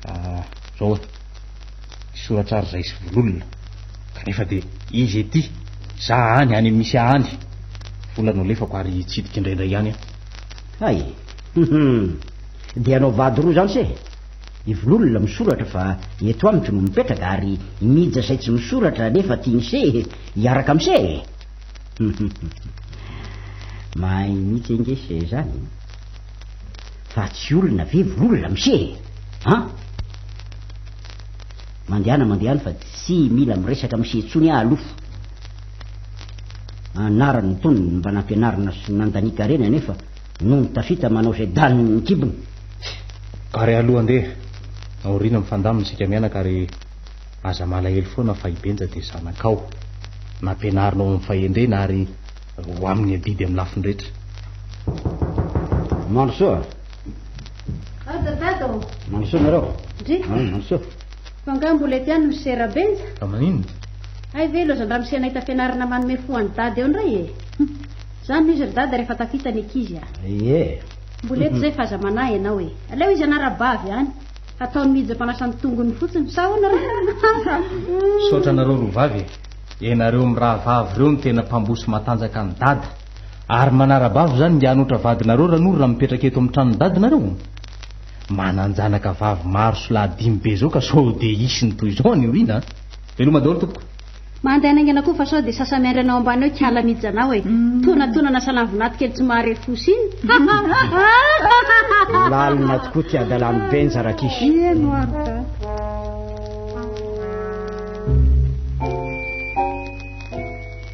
Ah, zao e. Hisoratra ary zahay sy Vololona. Kanefa dia izy ety, za any, any amin'ny misy ahy any. Vola no alefako ary hitsidika indraindray ihany aho. Hay! Hum! Dia hanao vady roa izany se? I Vololona misoratra fa eto amiko no mipetraka ary i Mija izay tsy misoratra nefa tian'i se hiaraka amin'i se e! Hum! Mahay mihitsy ange se izany e! Fa tsy olona ve Vololona amin'i se e? An? Mandehana mandehana fa tsy mila miresaka amin'ise intsony aho aloha. Anarany ny tonony mba nampianarina sy nandanian-karena nefa nony tafita manao izay danin'ny kibony. Ary aloha andeha, aoriana mifandamina isika mianaka ary aza malahelo foana fa i Benja dia zanakao. Nampianarinao amin'ny fahendrena ary ho amin'ny adidy amin'ny lafiny rehetra. Mandrosoa. Ao Dadada ô. Mandrosoa nareo. Ndry. Ah, mandrosoa. Fa angaha mbola eto ihany Monsieur Rabenja? Fa maninona? Hay ve lozan-dramose nahita fianarana manome fo an'i Dada eo indray e? Zany no izy ry Dada rehefa tafita ny ankizy a. Ie. Mbola eto izay fa aza manahy ianao e. Aleo izy hanara-bavy any. Hataony mija mpanasa ny tongony fotsiny. Sa ahoana ry? Misaotra anareo roa vavy e. Ianareo mirahavavy ireo no tena mpambosy matanjaka an'i Dada. Ary manara-bavy izany nge hanotra vadinareo Ranoro raha mipetraka eto amin'ny tranon'i Dada nareo? Manan-janaka vavy maro sy lahy dimy be izao ka sao dia hisy ny toy izao any aoriana a! Veloma daholo tompoko. Mandehana haingana koa fa sao dia sasa-miandry anao ambany eo kiala mija anao e! Tonantonana salam-vinato kely tsy mahare fosy iny. Lalina tokoa ty adalan'i Benja Rakisy. Eny ho'a ry Dada.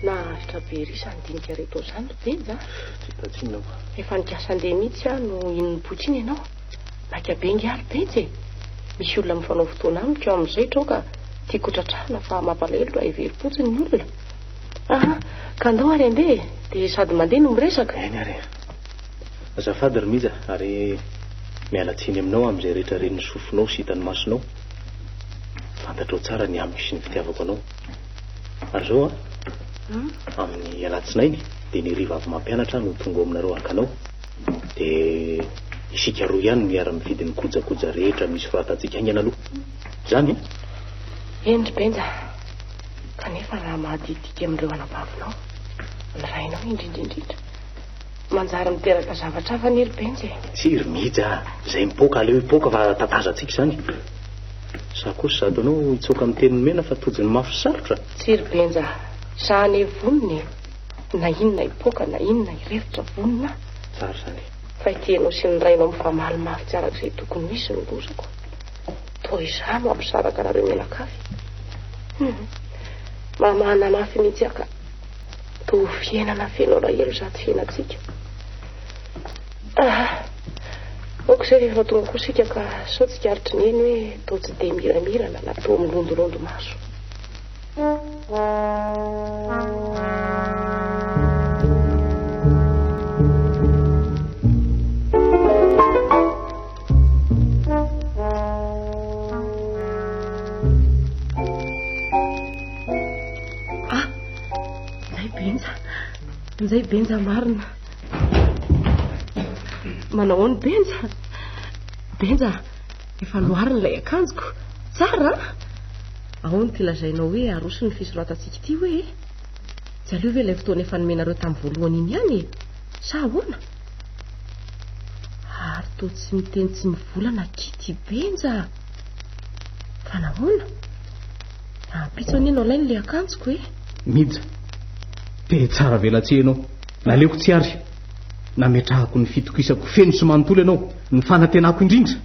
Naharitra be ery izany dinika reto izany ry Benja a! Tsy hita tsinona koa. Efa nikasa handeha mihitsy aho no iny nipoitra iny ianao. Maika be ingahy ry Benja e! Misy olona mifanao fotoana amiko amin'izay trao ka tiako ho tratrarina fa mampalahelo raha heverim-potsiny ny olona. Aha, ka andao ary handeha e! Dia sady mandeha no miresaka. Eny ary e! Azafady ry Mija, ary miala tsiny aminao amin'izay rehetra ren'ny sofinao sy hitan'ny masonao. Fantatrao tsara ny amiko sy ny fitiavako anao. Ary izao an, amin'ny alatsinainy dia ny hariva avy mampianatra aho no tonga ao aminareo haka anao. Dia isika roa ihany no miara-mividy ny kojakoja rehetra misy soratantsika haingana aloha. Izany e? Eny ry Benja, kanefa raha mahadidididy amin'ireo anabavinao, ny rainao indrindra indrindra, manjary miteraka zavatra hafa anie ry Benja e. Tsia ry Mija a, izay mipoaka aleo hipoaka fa tatazantsika izany. Za kosa zato anao hitsoaka amin'ny teny nomena fa tojo ny mafy sy sarotra. Tsia ry Benja a, za anie vonona e, na inona hipoaka na inona hirefotra vonona aho. Tsara izany e. Fa ity ianao sy ny rainao mifamaly mafy tsy araka izay tokony ho izy no lozako. Toa izaho no hampisaraka anareo mianakavy. Hum, mamahana mafy mihitsy aho ka. Toa ho fiainana feno alahelo izato fiainantsika. Ah, ok izay rehefa tonga koa isika ka sao tsikaritry neny hoe toa tsy dia miramirana na toa milondolondo maso. Ah, Njay Benja, Njay Benja marina. Manao ahoana Benja? Benja, efa loarina ilay akanjoko. Tsara an? Ahoana ity lazainao hoe aroso ny fisoratantsika ity hoe? Tsy aleo ve ilay fotoana efa nomenareo tamin'ny voalohany iny ihany e? Sa ahoana? Ary toa tsy miteny tsy mivolana akia ity Benja. Fa nahoana? Rahampitso anie no alainy ilay akanjoko e. Mija, dia tsara velatsihy ianao. Naleoko tsy ary. Nametrahako ny fitokisako feno sy manontolo ianao, ny fanantenako indrindra.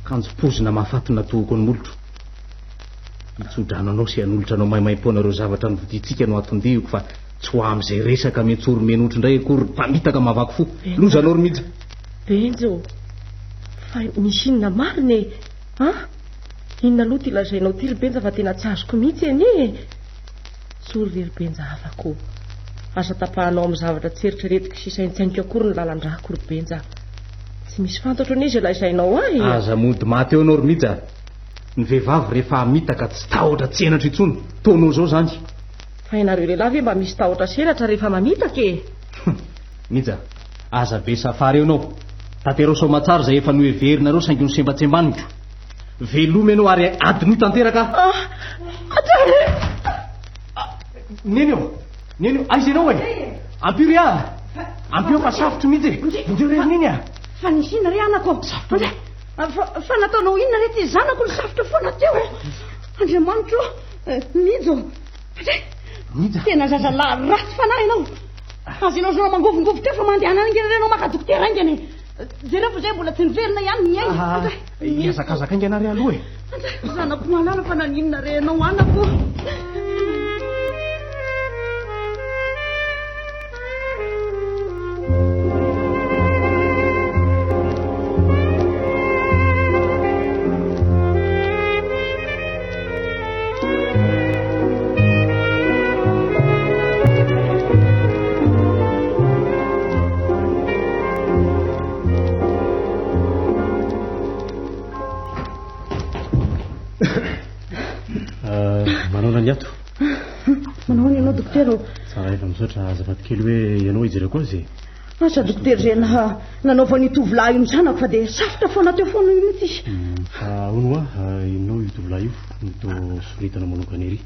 Kanjo pozina mahafaty natohoko ny molotro. Hitsodrano anao sy hanolotra anao maimaimpoana ireo zavatra novidintsika no atondihiko fa tsy ho amin'izay resaka miantsoro menotro indray akory ry mpamitaka mahavaky fo. Loza anao ry Mija. Benja ô, fa misy inona marina e? An? Inona aloha ity lazainao ity ry Benja fa tena tsy azoko mihitsy anie e! Tsory re ry Benja havako ô! Aza tapahanao amin'ny zavatra tsy eritreretiko sy saintsainiko akory ny lalan-drako ry Benja. Tsy misy fantatro anie izay lazainao ahy e! Aza mody maty eo ianao ry Mija. Ny vehivavy rehefa hamitaka tsy tahotra tsy henatra intsony. Toa anao izao izany. Fa ianareo lehilahy ve mba misy tahotra sy henatra rehefa mamitaka e? Mija, aza be safary eo ianao. Tanterao soamatsara izay efa noheverinareo saingy nosembantsembaniko. Veloma ianao ary adinoy tanteraka aho. Ah, hatrany e! Ah, neny ô, neny ô, aiza ianao e? Ampio ry ahy. Ampio fa safotra mihitsy e. Vonjeo re ry neny a. Fa nisy inona re anako? Safotra. Fa, fa nataonao inona re ty zanako no safotra foana teo? Andriamanitro, eh, Mijo. Mija. Tena zazalahy ratsy fanahy ianao. Aza ianao zao mangovongovy teo fa mandehana haingana re ianao maka dokotera haingana e. Jereo fa izay mbola tsy niverina ihany ny aina. Ah, Hihazakazaka haingana ary aloha e. Zanako malala fa naninona re ianao anako? Manaona ny ato? Manaona ianao dokotera ô? Tsara efa misaotra azafady kely hoe ianao hijereko azy e. Asa dokotera izay naha nanaovan'io tovolahy io ny zanako fa dia safotra foana teo foana io mihitsy izy. Fa hono hoa, inona io tovolahy io no toa soritana manokana ery?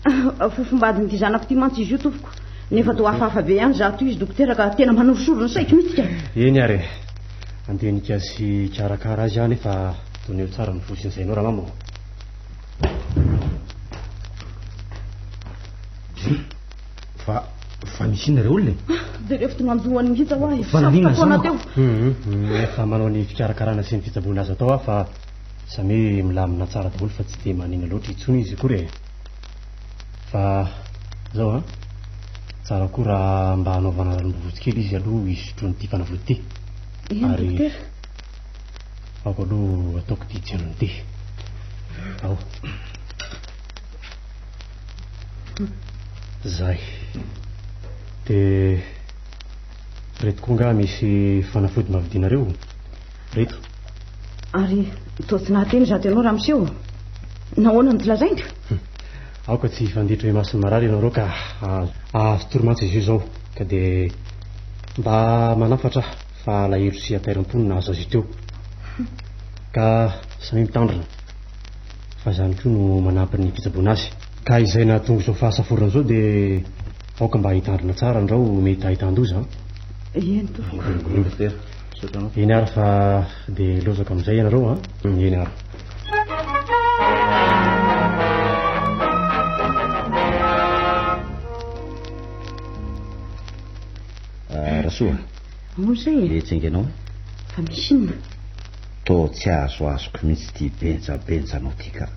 Fofombadin'ity zanako ity mantsy izy io tompoko. Nefa toa hafahafa be ihany izato izy dokotera ka tena manorisory ny saiko mihitsy ka. Eny ary e. Handinika sy hikarakara azy aho nefa toneo tsara ny voa sy ny sainao ramama ô. Fa fa misy inona re olona e? Jereo fito nanjoan'ny mihitsy aho ahy. Fa naninona Safotra foana teo. Efa manao ny fikarakarana sy ny fitsaboana azo atao aho fa samy milamina tsara daholo fa tsy dia manina loatra intsony izy akory e. Fa zao an, tsara koa raha mba hanaovana ranom-bovotsy kely izy aloha hisotroany ity fanafody ity. Eny Ary dokotera. aoka aloha ataoko ity jirony ity. Ao. Zay. Dia reto koa angaha misy fanafody mba vidinareo? Reto. Ary toa tsy nahateny izato ianao ramose ô. Nahoana no tsy lazaina? Aoka tsy hifanditra eo imason'ny marary ianareo ka ahazo torimaso izy io izao. Ka dia mba manafatra fa alahelo sy hatairam-po no nahazo azy io teo. Ka samia mitandrina. Fa izany koa no manampy ny fitsaboana azy. Ka izay nahatonga izao fahasaforana izao dia aoka mba hitandrina tsara andrao mety hahitan-doza an. Eny tompoko. Eny ary fa dia lozako amin'izay ianareo an. Eny ary. Ah, Rasoa. Ahoana izay e? Dia tsingenao. Fa misy inona? Toa tsy azoazoko mihitsy ity benjabentsanao ity ka.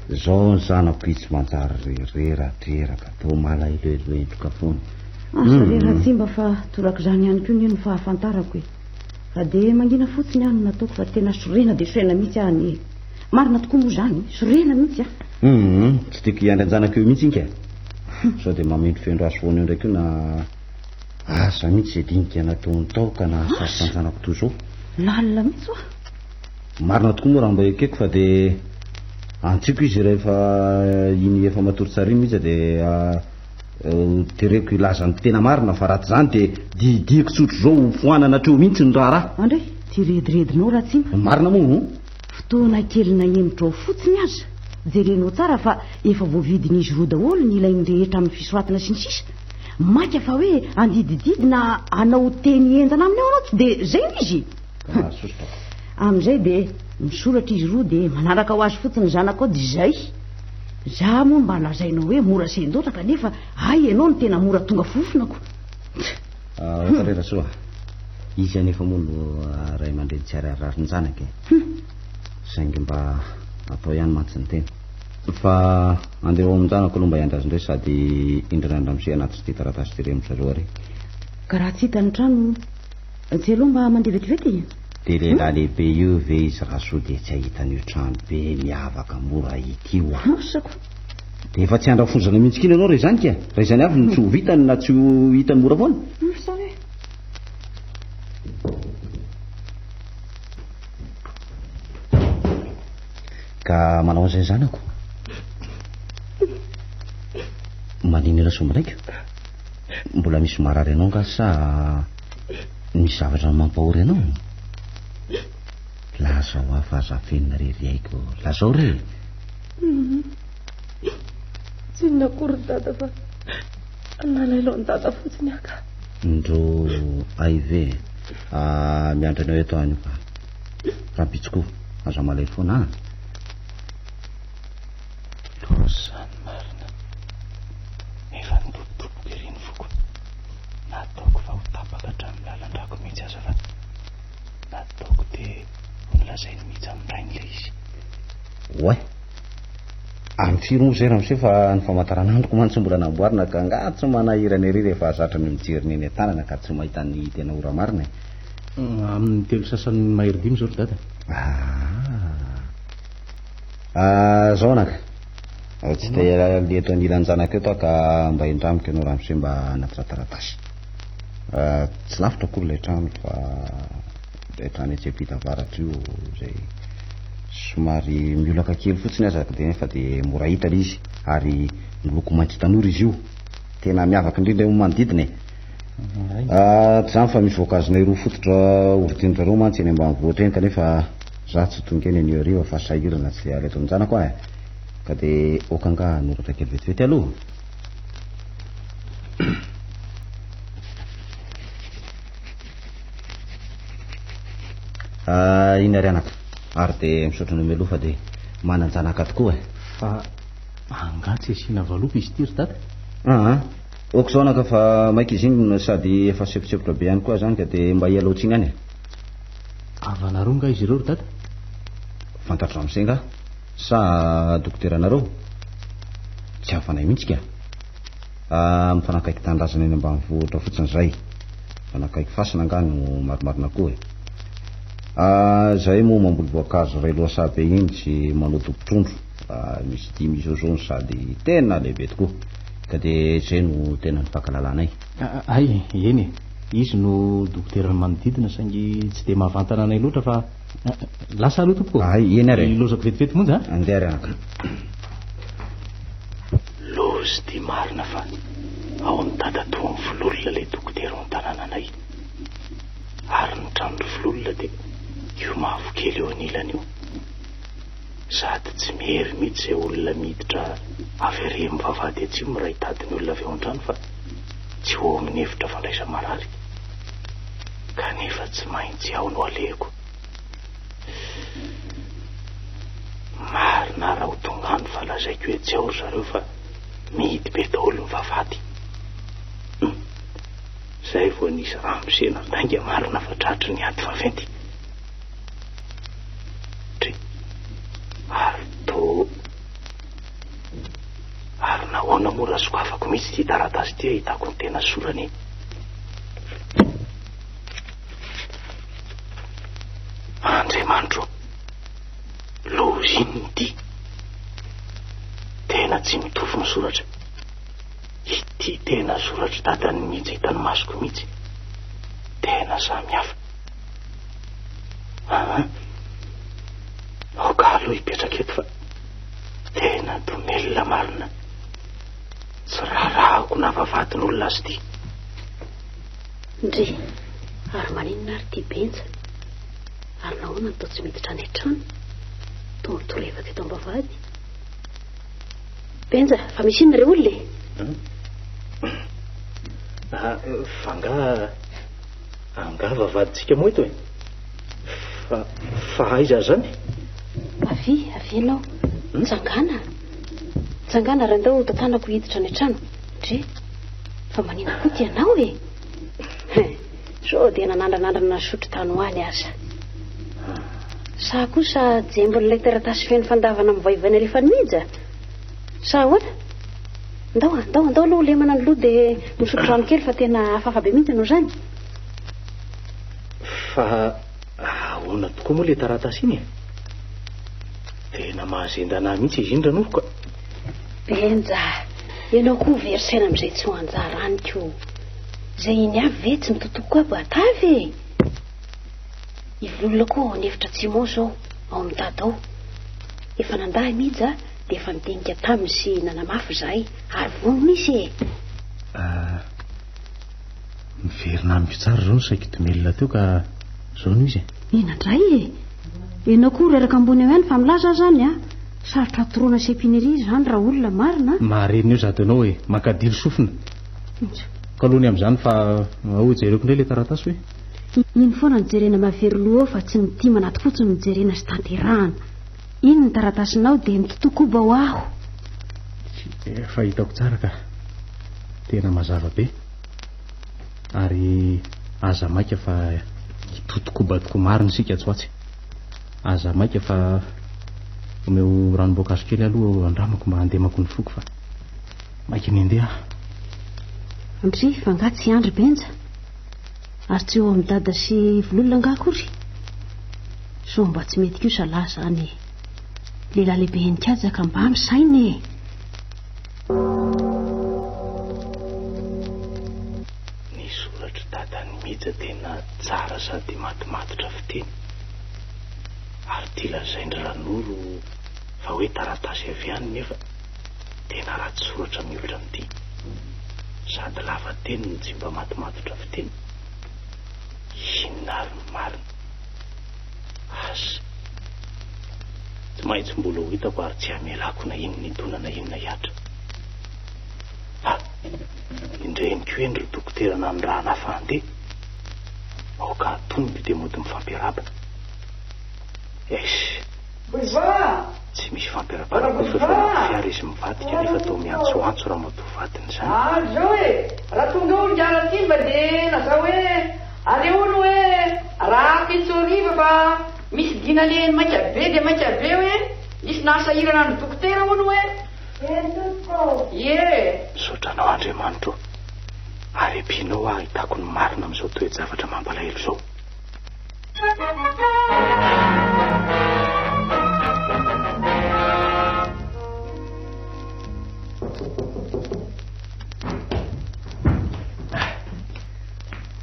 Zao ny zanako itsy manjary reradreraka toa malaheloheloendroka foana. Asa re Ratsimba fa torak'izany ihany koa anie no fahafantarako e. Fa dia mangina fotsiny aho no nataoko fa tena sorena dia sorena mihitsy aho anie. Marina tokoa moa izany, sorena mihitsy aho. Hum, tsy tiako hiandry an-janako eo mihitsy inka. Sao dia mamendrofendro azy foana eo ndraiky io na Asa mihitsy izay dinika nataony tao ka nahasarotra ny zanako toy izao. Lalina mihitsy hoa. Marina tokoa moa raha mba ekeko fa dia antsiko izy rehefa iny efa matory tsara iny mihitsy dia tereko hilaza ny tena marina fa raha tsy izany dia didiako tsotra izao ho foanana hatreo mihitsy ny raharaha. Andray, ty rediredinao Ratsima. Marina moa o? Fotoana kely nahemotra ao fotsiny aza, jerenao tsara fa efa voavidin'izy roa daholo ny ilainy rehetra amin'ny fisoratana sy ny sisa. Maika fa hoe handidididy na hanao teny henjana aminy ao ianao tsy dia izay no izy. Amin'izay dia misoratra izy roa dia manaraka ho azy fotsiny ny zanakao dia izay. Za moa mba lazainao hoe mora sendoatra kanefa hay ianao no tena mora tonga fofona ko. Aoka re Rasoa. Izy anefa moa no ray aman-dreny tsy arararin-janaka e. Saingy mba atao ihany mantsy ny tena. Fa andeha ao amin-janako aloha mba hiandry azy indray sady indrindra an-dramose anaty ity taratasy ity re amin-dry zareo ary. Ka raha tsy hita ny trano, tsy aleo mba mandeha vetivety e? Dia lehilahy lehibe io ve izy Rasoa dia tsy hahita an'io trano be miavaka mora ity oa? Asako. Dia efa tsy handrafozana mihitsy k'iny ianao raha izany ka? Raha izany avy no tsy ho vitany na tsy ho hitany mora foana? Asa re. Ka manao an'izay zanako. Maninona Rasoamaraiko? Mbola misy marary anao nga sa misy zavatra mampahory anao? Lazao aho fa aza afenina re ry aiko. Lazao re. Tsy inona akory dada fa nalailo an'i dada fotsiny aho ka. Ndro aive e. Ah, miandry anao eto aho anio ka. Rahampitso koa, aza malahelo foana an. Loza izany marina. Efa nidobodoboka ery ny foko. Nataoko fa ho tapaka hatramin'ny lalan-drako mihitsy aza fa. Nataoko dia ho nolazainy mihitsy amin-drainy ilay izy. Oay! Amin'ny firy moa izay ramose fa ny famantaranandroko mantsy mbola namboarina ka angaha tsy manahirana ery rehefa zatra ny mijery ny eny an-tanana ka tsy mahita ny tena ora marina e. Amin'ny telo sasany mahery dimy izao ry dada. Ah. Ah, zao anaka. Tsy te hiala eto anilan-janaka eto aho ka mba indramiko ianao ramose mba hanatitra taratasy. Ah, tsy lavitra akory ilay trano fa ilay trano etsy ampita avaratra io izay somary miolaka kely fotsiny aza dia nefa dia mora hita ilay izy ary miloko maitso tanora izy io. Tena miavaka indrindra eo amin'ny manodidina e. Ah, tsy izany fa misy voankazonay roa fototra hovidian-dry zareo mantsy eny ambanivohitra eny kanefa za tsy tonga eny anio hariva fa sahirana tsy dia eto amin-janako aho e. Ka dia aoka angaha hanoratra kely vetivety aloha. Ah, iny ary anaka. Ary dia misaotra anao mialoha fa dia manan-janaka tokoa e. Fa angaha tsy asiana valopy izy ity ry dada? Aa, ok izao anaka fa maika izy iny sady efa semposempotra be ihany koa zany ka dia mba hialao tsiny ihany e. Havanareo nga izy ireo ry dada? Fantatro ramose nga? Sa dokoteranareo? Tsy havanay mihitsy ka. Ah, mifanakaiky tanindrazana eny ambanivohitra fotsiny zay. Mifanakaiky fasana angaha no marimarina koa e. Ah, zay moa mamboly voankazo iray lohasaha be iny sy manao dobo-trondro. Ah, misy dimy izao zao no sady tena lehibe tokoa. Ka dia zay no tena nifankalalanay. Ah, hay, eny e. Izy no dokoteran'ny manodidina saingy tsy dia mahavantana anay loatra fa Lasa aloha tompoko. Ay, eny ary. Ilozako vetivety monja. Andeha ary anaka. Lozy ty marina fa ao amin'ny dadatoa amin'ny vololona ilay dokotera ao an-tanànanay. Ary ny tranon'ny vololona dia io mavokely eo anilany io. Sady tsy miery mihitsy izay olona miditra avy ary amin'ny vavahady atsimo raha hitady ny olona avy ao an-trano fa tsy ho ao amin'ny efitra fandraisa-marary. Kanefa tsy maintsy ao no alehako. Marina raha ho tonga any fa lazaiko hoe tsy ao ry zareo fa mihidy be daholo ny vavahady. Hum. Zay vao nisy ramose nandainga marina fa tratry ny ady vaventy. Dry. Ary toa... Ary nahoana moa raha sokafako mihitsy ity taratasy ity ahitako ny tena sorany e? Andriamanitro, loza inona ity? Tena tsy mitovy ny soratra. Ity tena soratr'i dadany mihitsy hitan'ny masoko mihitsy. Tena samy hafa. Aa, aoka aloha hipetraka eto fa tena domelina marina. Tsy raharahako na vavahadin'olona azy ity. Ndry, ary maninona ary ity Benja? Ary nahoana no toa tsy miditra any an-trano? Toa mitorevaka eto am-bavahady. Benja, fa misy inona re olona e? Ah, fa angaha, angaha vavahadintsika moa eto e? Fa, fa aiza ary izany? Avia, avia ianao. Mitsangàna. Mitsangàna ary andao tantanako hiditra any an-trano. Ndry, fa maninona koa ity anao e? Hein, sao dia nanandranandrana nisotro tany ho any aza. Sa kosa jembon'ilay taratasy feno fandavana mivaivay nalefan'i Mija? Sa ahoana? Ndao, ndao, ndao aloha lemana ny loha dia misotro rano kely fa tena hafahafa be mihitsy ianao izany. Fa ahoana tokoa moa ilay taratasy iny e? Tena mahazendana ahy mihitsy izy iny Ranoro ka. Benja, ianao koa very saina amin'izay tsy ho anjara any ko. Izay iny avy ve tsy mitotoko koa atavy e? I Vololona koa ao an'efitra atsimo ao izao, ao amin'ny dada ao. Efa nandà i Mija dia efa nidinika taminy sy nanamafy izahay ary vonona izy e! Ah, miverina amiko tsara izao ny saiko domelina teo ka izao no izy e. Inona indray e? Ianao koa reraka ambony eo ihany fa milaza aho izany a! Sarotra atoroana sy ampiana ery izany raha olona marina a! Marenina eo sady ianao e! Mankadilo sofina. Ka aloha ny amin'izany fa ao jereko indray ilay taratasy hoe. Iny foana no jerena mahavery loha eo fa tsy ny tim anaty fotsiny no jerena sy tanterahana. Iny ny taratasinao dia mitotoa koba ho aho. Efa hitako tsara ka. Tena mazava be. Ary aza maika fa Totokoba tokoa marina isika atsy ho atsy. Aza maika fa omeo ranom-boankazo kely aloha andramako mba handemako ny foko fa maika ny handeha aho. Ndry, fa angaha tsy hiandry Benja? Ary tsy eo amin'i Dada sy Vololona angaha akory? Sao mba tsy mety kosa lahy izany e! Lehilahy lehibe henin-kaja ka mba misaina e! Ny soratr'i Dadan'i Mija tena tsara sady matimatotra fiteny. Ary ity lazain-dry Ranoro fa hoe taratasy avy any nefa tena ratsy soratra miolotra amin'ity. Sady lava teny no tsy mba matimatotra fiteny. Inona ary ny marina? Asa. Tsy maintsy mbola ho hitako ary tsy hamelako na inona hidona na inona hihatra. Ha! Indreniko eny ry dokotera nanirahana ahy fa handeha. Aoka hatoniko dia mody mifampiarahaba. Eish! Tsy misy fampiarabana koa fa efa anaty fiara izy mivadika nefa toa miantsoantso ramatoa vadiny izany. Ary izao e, raha tonga eo ry Ratimba dia lazao hoe aleo hono hoe rahampitso hariva fa misy dina alehany maika be dia maika be hoe nisy nahasahirana ny dokotera hono hoe. Eny tompoko. Ie. Misaotra anao Andriamanitra o! Ary ampianao aho ahitako ny marina amin'izao toe-javatra mampalahelo izao.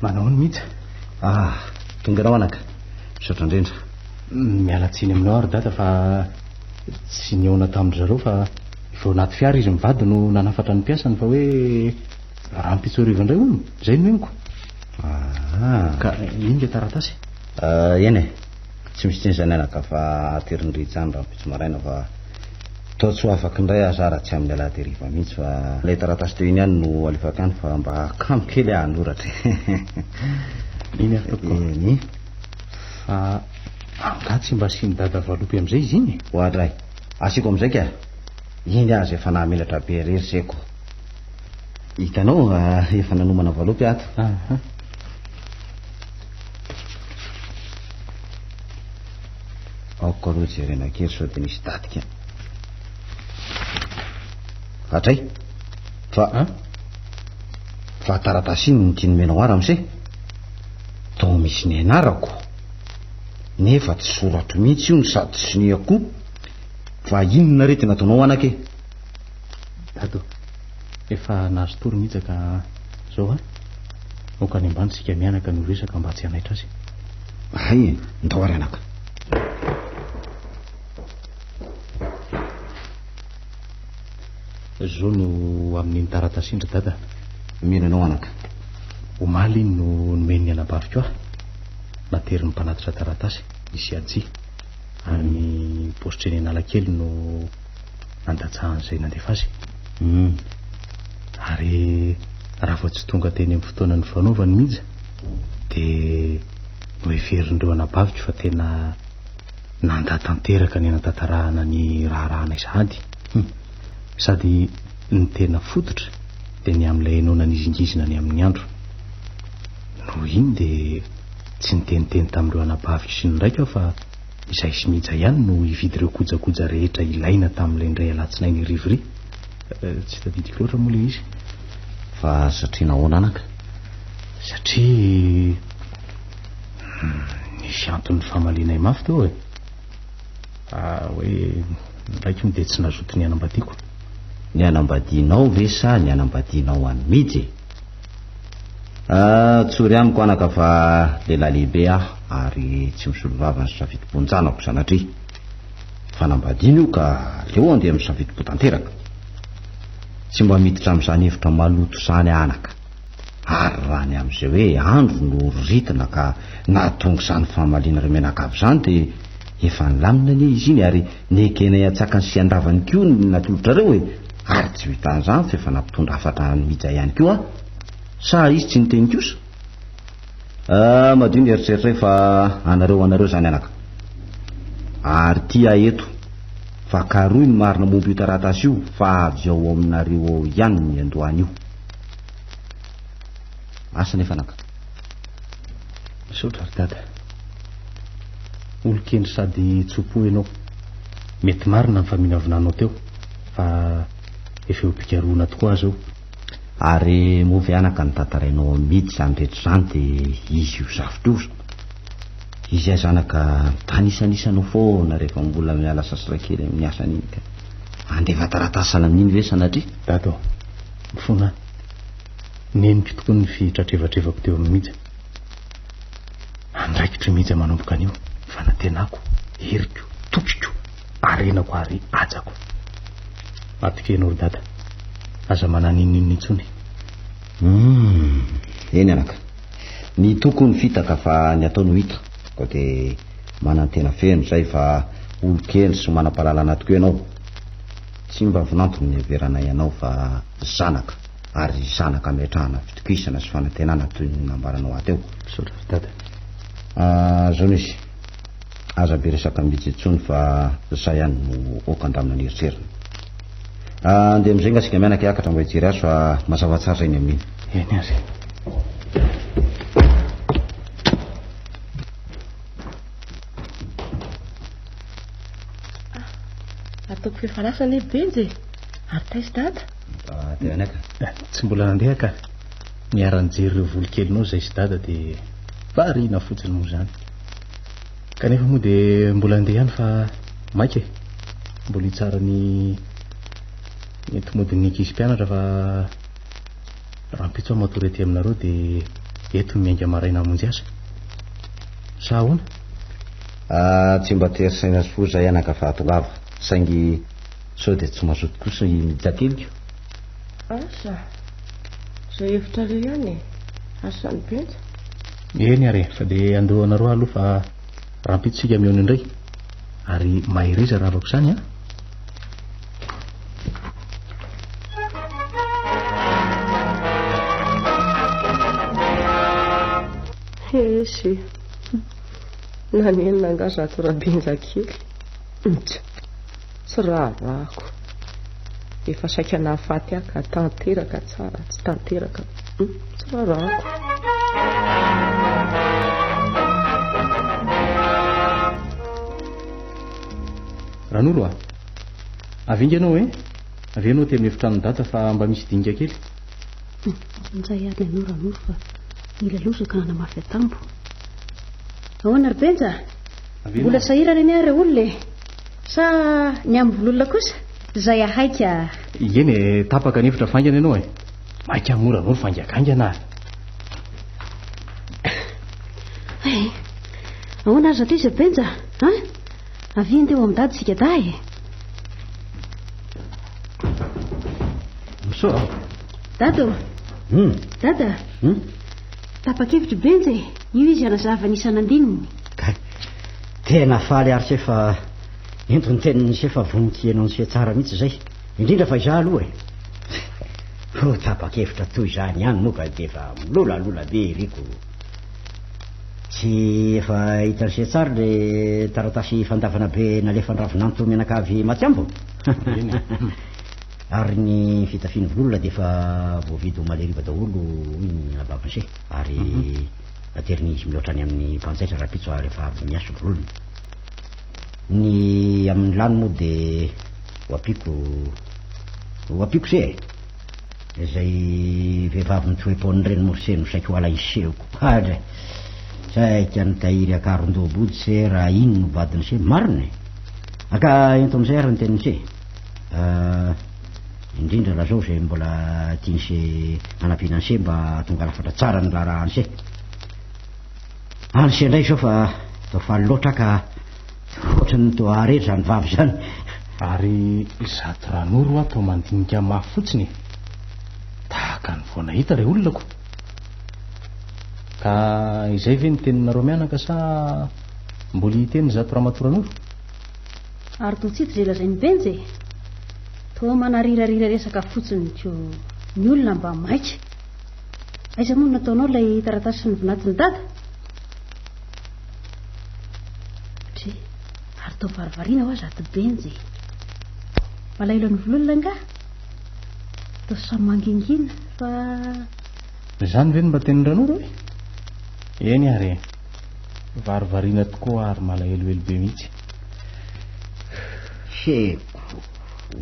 Manao ny mihitsy. Ah, tonga ianao anaka. Misaotra indrindra. Miala tsiny aminao ary dada fa tsy nihaona tamin-dry zareo fa vao anaty fiara izy mivady no nanafatra ny mpiasany fa hoe rahampitso hariva indray hono. Izay no henoko. Ah. Ka iny ilay taratasy? Ah, eny e. Tsy misy tsiny izany anaka fa aterin'i Rija any rahampitso maraina fa toa tsy ho afaka indray aho za raha tsy amin'ny alahady hariva mihitsy fa ilay taratasy teo iny ihany no alefako any fa mba kamo kely aho hanoratra e. Iny ary tompoko. Eny. Fa angaha tsy mba asian'i Dada valopy amin'izay izy iny e? Oadray. Asiako amin'izay ka. Iny aza efa nahamenatra be ery ry seko. Hitanao, efa nanomana valopy ato. Aha. Aoka aloha jerena kely sao dia misy datika. Hatray. Fa fa taratasy iny no tiany omenao ahy ramose. Toa misy ny anarako. Nefa tsy soratro mihitsy io no sady tsy soniako koa. Fa inona re ty nataonao anaka e? Dado, efa nahazo tory mihitsy ka zao a. Aoka any ambany isika mianaka no resaka mba tsy hanaitra azy. Hay e, ndao ary anaka. Zao no amin'iny taratasy iny ry dada. Mino anao anaka. Omaly iny no nomen'ny anabaviko ahy. Naterin'ny mpanatitra taratasy, i Siaji. Ary ny paositra eny Analakely no nandatsahan'izay nandefa azy. Hum. Ary raha vao tsy tonga teny amin'ny fotoana nifanaovany Mija, dia noheverin'ireo anabaviko fa tena nandà tanteraka ny hanatanterahana ny raharahanay sahady. Hum. Sady ny tena fototra dia ny amin'ilay enao nanizingizina ny amin'ny andro. Noho iny dia tsy niteniteny tamin'ireo anabaviko sy ny raiko aho fa izahay sy Mija ihany no hividy ireo kojakoja rehetra ilaina tamin'ilay indray alatsinainy hariva iry. Tsy tadidiko loatra moa ilay izy. Fa satria nahoana anaka? Satria nisy antony nifamalianay mafy teo e. Ah, hoe ny raiko moa dia tsy nazoto ny hanambadiako. Ny hanambadianao ve sa ny hanambadianao an'i Mija e? Ah, tsory amiko anaka fa lehilahy lehibe aho ary tsy misolo vava ny safidim-pon-janako sanatria. Fanambadiana io ka aleo andeha amin'ny safidim-po tanteraka. Tsy mba miditra amin'izany hevitra maloto izany aho anaka. Ary raha ny amin'izay hoe andro no ritina ka nahatonga izany famalianareo mianakavy izany dia efa nilamina anie izy iny ary nekenay an-tsakany sy an-davany koa ny natolotrareo e! Ary tsy vitan'izany fa efa nampitondra hafatra an'i Mija ihany koa aho. Sa izy tsy niteny kosa? Ah, madio ny eritreritray fa anareo anareo izany anaka. Ary ity aho eto fa karohy ny marina momba io taratasy io fa avy ao aminareo ao ihany ny niandohan'io. Asa nefa anaka. Misaotra ry dada. Olon-kendry sady tso-po ianao. Mety marina ny faminavinanao teo, fa efa eo am-pikarohana tokoa aza io. Ary moa ve anaka ny tantarainao amidy izany rehetra izany dia izy io zavtra io? Izy aza anaka mitanisanisa anao foana rehefa mbola miala sasatra kely amin'ny asany iny ka. Handefa taratasy sahala amin'iny ve sanatria? Dada ô, mifona aho. Neniko tokoa ny fitratrevatrevako teo amin'i Mija. Andraikitro i Mija manomboka anio, fanantenako, heriko, tokiko, harenako ary hajako. Matokia ianao ry Dada. Aza mananinon'inona intsony. Humm, eny anaka. Ny toky hono fitaka fa ny atao no hita. Koa dia manantena feno izay fa olon-kendry sy manam-pahalalana tokoa ianao. Tsy mba vinanto no niheveranay anao fa zanaka ary zanaka ametrahana fitokisana sy fanantenana toy ny nambaranao ahy teo. Misaotra ry Dada. Ah, zao no izy. Aza be resaka mihitsy intsony fa zay ihany no ok andamina ny eritreriny. Ah, andeha amizay nga sika mianaka hiakatra mba hijery azy fa mazava tsara zay ny amin'iny. Eny ary. Ataoko f'efa lasa anie Benja e. Ary taiza Dada? Mba teo ihany aka. Eh, tsy mbola nandeha ka. Niara-nijery ireo volokelinao izay sy Dada dia variana fotsiny moa izany. Kanefa moa dia mbola handeha ihany fa maika e. Mbola hitsara ny enti-modin'ny ankizy mpianatra fa rahampitso aho matory aty aminareo dia eto no miainga maraina hamonjy asa. Sa ahoana? Ah, tsy mba tery saina sy fo izay anaka fa tongava. Saingy sao dia tsy mazoto kosa i Mijakeliko? Asa, izay hevitrareo ihany e. Asa ny Benja. Eny ary e, fa dia andeha ho anareo aloha fa rahampitso isika mihaona indray. Ary mahereza rahavako izany an. Esy. Nanenina angaha zato Rabenja kely? Nts. Tsy raharahako. Efa saika nahafaty ahy ka tanteraka tsara, tsy tanteraka. Tsy raharahako. Ranoro a! Avy inga ianao e! Avy ianao aty amin'ny efitranon'i Dada fa mba misy dinika kely. Injay ary ianao Ranoro fa mila loza ka nanamafy atambo. Ahoana ry Benja? Mbola sahirana anie ary olona e! Sa ny amin'ny vololona kosa? Izay ahaika. Eny e, tapaka ny hevitra faingana ianao e. Maika moa Ranoro faingakaingana ary. Eh, ahoana ary zato izy ry Benja? An? Avia andeha ho amin'i Dada isika dahy e. Misaotra. Dada ô. Dada. Tapa-kevitra Benja e. Io izy hanazava ny isan'andininy. Kay. Tena faly ary se fa ento ny tenin'i se fa vonon-tsy énoncé tsara mihitsy izay. Indrindra fa izaho aloha e. Ho tapa-kevitra toy izany ihany moa ka dia efa milolalola be eriko. Tsy efa hitan'i se tsara le taratasy fandavana be nalefan-dRavinanto mianakavy Matiambo? Ary ny fitafian'ny vololona dia efa voavidy omaly hariva daholo hoy ny anabaviny se. Ary naterin'izy mihoatra any amin'ny mpanjaitra rahampitso ary efa avy miasa vololona. Ny amin'ny lany moa dia ho ampiako ho ampiako se e. Izay vehivavy mitoe-paon'ireny moa se no saika ho alaisehoko. Ary saika nitahiry akaron-doha-body se raha iny no vadiny se. Marina e. Aka ento amin'izay ary ny tenin'i se. Indrindra lazao izay mbola tian'i se hanampiana an'i se mba hahatonga lafatra tsara ny raharahan'i se. Any se indray izao fa toa faly loatra aho ka ohatran'ny toa haharery izany vavy izany. Ary izato Ranoro hoa toa mandinika mafy fotsiny e. Tahaka ny vao nahita re olona ko. Ka izay ve ny teninareo mianaka sa mbola hiteny izato ramatoa Ranoro? Ary toa tsy hita izay lazain'i Benja e! Toa manarirarira resaka fotsiny ko ny olona mba maika. Aiza moa no nataonao ilay taratasy sy ny vinatin'i Dada? Dry, ary toa varivariana hoa zato Benja e! Malahelo an'i Vololona angaha? Toa samy mangingina fa... Izany ve no mba tenin'i Ranoro e? Eny ary e! Varivariana tokoa ary malahelohelo be mihitsy. Seko.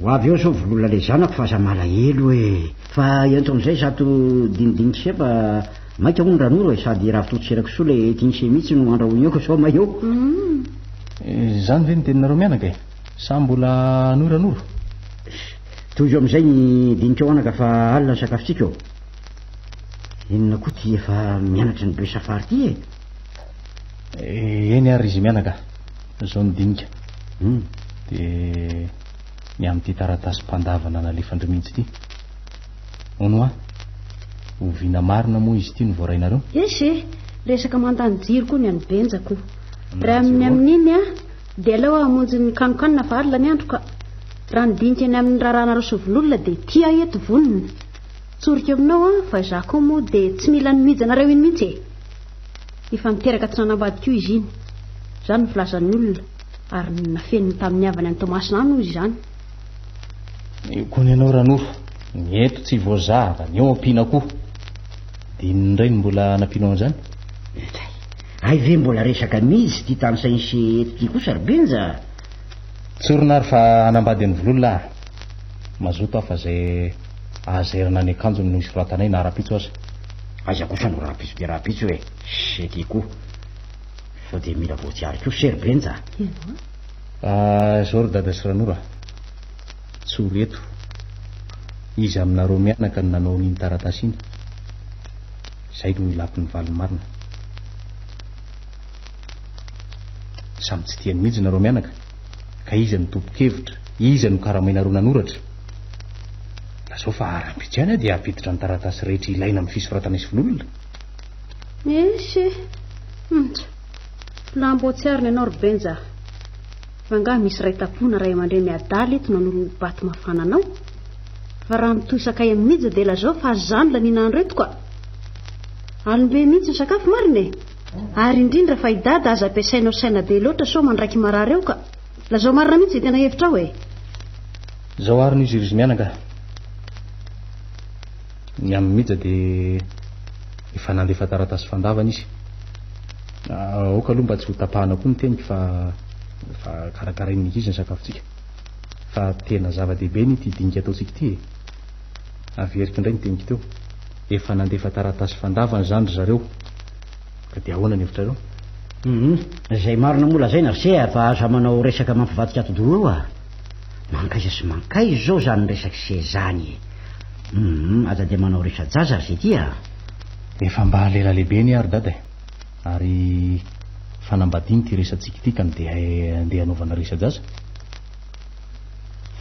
Ho avy eo zao vololona le zanako fa aza malahelo e. Fa ento amizay zato dinidinika se fa maika hono Ranoro e, sady ravitoto sy henakisoa le tian'se mihitsy no andrahoiny eo ka sao may eo. Izany ve ny teninareo mianaka e? Sa mbola hanohy Ranoro? Tohizo amizay ny dinika ao anaka fa alina ny sakafontsika ô. Inona koa ty efa mianatra ny be safary ty e? Eny ary izy mianaka, zao ny dinika. Dia ny amin'ity taratasim-pandavana nalefan-dry mihitsy ity. Hono hoa, oviana marina moa izy ity no voarainareo? Esy e, resaka mandany jiro koa ny an'i Benja ko. Raha amin'ny amin'iny an, dia aleo aho hamonjy ny kanokanona fa alina ny andro ka. Raha ny dinika ny amin'ny raharahanareo sy Vololona dia tia aho eto vonona. Tsoriko aminao an, fa izaho koa moa dia tsy mila ny mijanareo iny mihitsy e. Efa niteraka tsy nanambady koa izy iny. Izany no filazan'ny olona, ary nafeniny tamin'ny havany any Toamasina any hoy izy izany. Io koa ny anao Ranoro, ny eto tsy voazava, ny eo ampiana koa. Dia inona indray no mbola anampianao an'izany? Dray, hay ve mbola resaka mihitsy ity tanisain'i se eto ity kosa ry Benja? Tsorina ary fa hanambady an'i Vololona aho. Mazoto aho fa izay ahazairana ny akanjony no hisoratanay na rahampitso aza. Aiza kosa no rahampitso dia rahampitso e! Se ty koa. Sao dia mila voatsiary koa se ry Benja a! Ah, izao ry Dada sy Ranoro a! Tsory eto. Iza aminareo mianaka no nanao an'iny taratasy iny? Izay no ilako ny valiny marina. Samy tsy tian'i Mihitsy nareo mianaka, ka iza no tompon-kevitra, iza no karamainareo nanoratra? Lazao fa rahampitso ihany aho dia hampiditra ny taratasy rehetra ilaina amin'ny fisoratana isy vololona. Esy e! Ntsa! Lambo tsy ary ny anao ry Benja a! Fa angaha misy ray tampona ray aman-dreny adala eto nanolo bato mafana anao? Fa raha mitohy sakay amin'i Mija dia lazao fa aza zany laniana andro eto ka! Alim-be mihitsy ny sakafo marina e! Ary indrindra fa i Dada aza ampiasainao saina be loatra sao mandraiky marary eo ka! Lazao marina mihitsy izay tena hevitrao e! Zao ary no izy ry Zimianaka. Ny amin'i Mija dia efa nandefa taratasy fandavana izy. Aoka aloha mba tsy ho tapahana koa ny teniko fa fa karakarain'ny ankizy ny sakafontsika. Fa tena zava-dehibe anie ity dinika ataontsika ity e. Averiko indray ny teniko teo. Efa nandefa taratasy fandavana izany ry zareo. Ka dia ahoana ny hevitrareo? Hum, izay marina moa lazaina ry se fa aza manao resaka mampivadika atidoha eo a. Mankaiza sy mankaiza izao izany resak'i se izany e. Hum, aza dia manao resa-jaza ry se ty a. Efa mba lela lehibe anie aho ry dada e. Ary fanambadiana ity resatsika ity ka ndeha andeha hanaovana resa-jaza.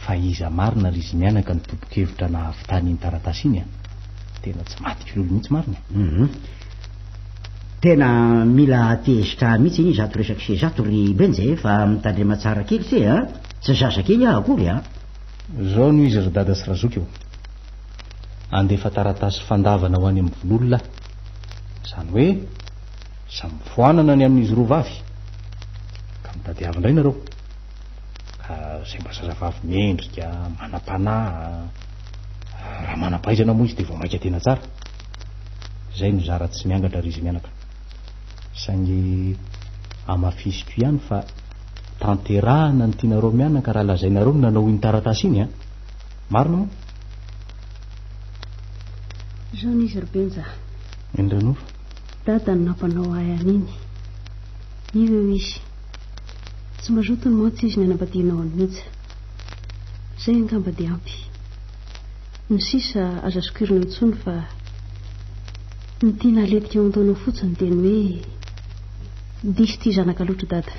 Fa iza marina ry izy mianaka no tompon-kevitra nahavitany iny taratasy iny a? Tena tsy maty kilolo mihitsy marina e. Hum. Tena mila tezitra mihitsy anie izato resak'i se izato ry Benja e, fa mitandrema tsara kely se a! Tsy zazakely aho akory a! Zao no izy ry dada sy razoky ô! Andefa taratasy fandavana ho any amin'ny vololona aho. Izany hoe samy foanana ny amin'izy roa vavy. Ka mitadiava indray nareo. Ka izay mba zazavavy mendrika, manam-panahy, raha manam-pahaizana moa izy dia vao mainka tena tsara. Izay no zara tsy miangatra ry izy mianaka. Saingy hamafisiko ihany fa tanterahana ny tianareo mianaka raha lazainareo no nanao iny taratasy iny a! Marina moa? Izao ny izy ry Benja a! Eny Ranoro. Dada no nampanao ahy an'iny. Io eo izy. Tsy mazoto ny mantsy izy ny hanambadianao an'i Mija. Izay angamba dia ampy. Ny sisa aza sokirina intsony fa ny tiana haletika ao an-dohanao fotsiny dia ny hoe diso tia zanaka loatra dada.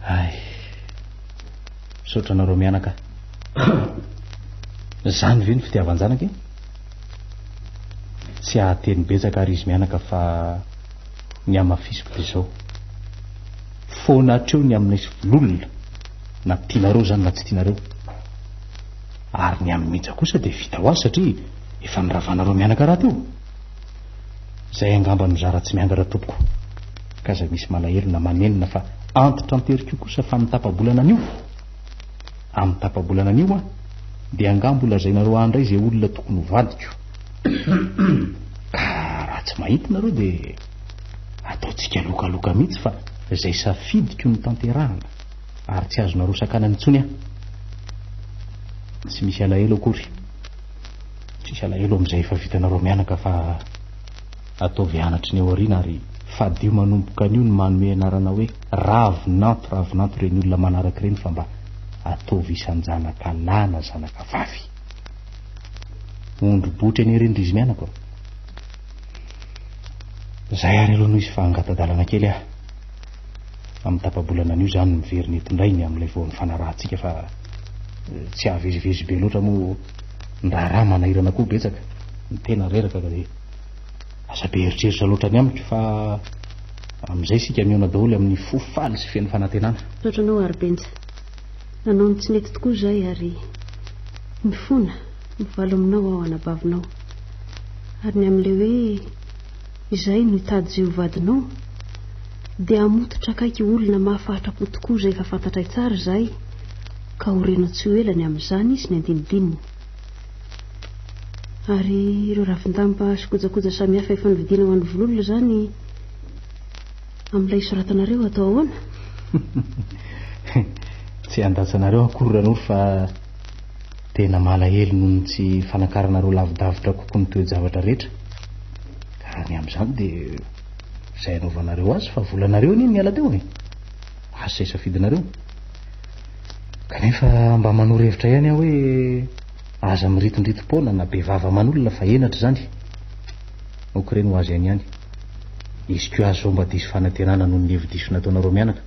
Hay. Misaotra anareo mianaka. Zany ve ny fitiavan-janaka e? Tsy hahateny betsaka ary izy mianaka fa ny hamafisiko dia izao. Foana hatreo ny aminay sy vololona na tianareo izany na tsy tianareo. Ary ny amin'i Mija kosa dia vita ho azy satria efa niravanareo mianaka rahateo. Izay angamba no zara tsy miangatra tompoko. Ka aza misy malahelo na manenina fa antitranteriko kosa fa amin'ny tapa-bolana anio, amin'ny tapa-bolana anio an, dia angaha mbola lazainareo ahy indray izay olona tokony ho vadiko. Ka raha tsy mahita nareo dia. Ataontsika lokaloka mihitsy fa izay safidiko no tanterahana ary tsy azonareo sakanana intsony aho. Tsy misy alahelo akory. Tsisy alahelo amin'izay efa vitanareo mianaka fa ataovy anatry ny ao aoriana ary fadio manomboka anio ny manome anarana hoe Ravinanto Ravinanto ireny olona manaraka ireny fa mba ataovy isan-janaka lahy na zanaka vavy. Ondry botry anie ireny ry izy mianaka ô. Zay ary aloha no izy fa hangata-dalana kely aho. Amin'ny tapa-bolana anio izany miverina eto indray ny amin'ilay vao nifanarahantsika fa tsy hahavezivezy be loatra moa ny raharaha manahirana koa betsaka. Ny tena reraka ka dia aza be eritreritra loatra ny amiko fa amin'izay isika mihaona daholo amin'ny fo faly sy feno fanantenana. Misaotra anao Haribenja. Nanao ny tsy nety tokoa izahay ary mifona, mivalo aminao aho anabavinao. Ary ny amin'ilay hoe izay no hitady izay ho vadinao dia hamototra akaiky olona mahafahatra-po tokoa izay efa fantatray tsara izahay ka ho renao tsy ho ela ny amin'izany sy ny andinidininy. Ary ireo ravin-damba sy kojakoja samihafa efa novidiana ho an'ny vololona izany amin'ilay hisoratanareo atao ahoana? Tsy handatsa anareo akory Ranoro fa Tena malahelo noho ny tsy fanakaranareo lavidavitra kokoa ny toe-javatra rehetra. Ka raha ny amin'izany dia izay anaovanareo azy fa volanareo anie ny niala teo e. Asa izay safidinareo. Kanefa mba manoro hevitra ihany aho hoe aza miritondritom-poana na be vava aman'olona fa henatra izany. Aoka ireny ho azy any ihany. Izy koa aza izao mba diso fanantenana noho ny hevi-diso nataonareo mianaka.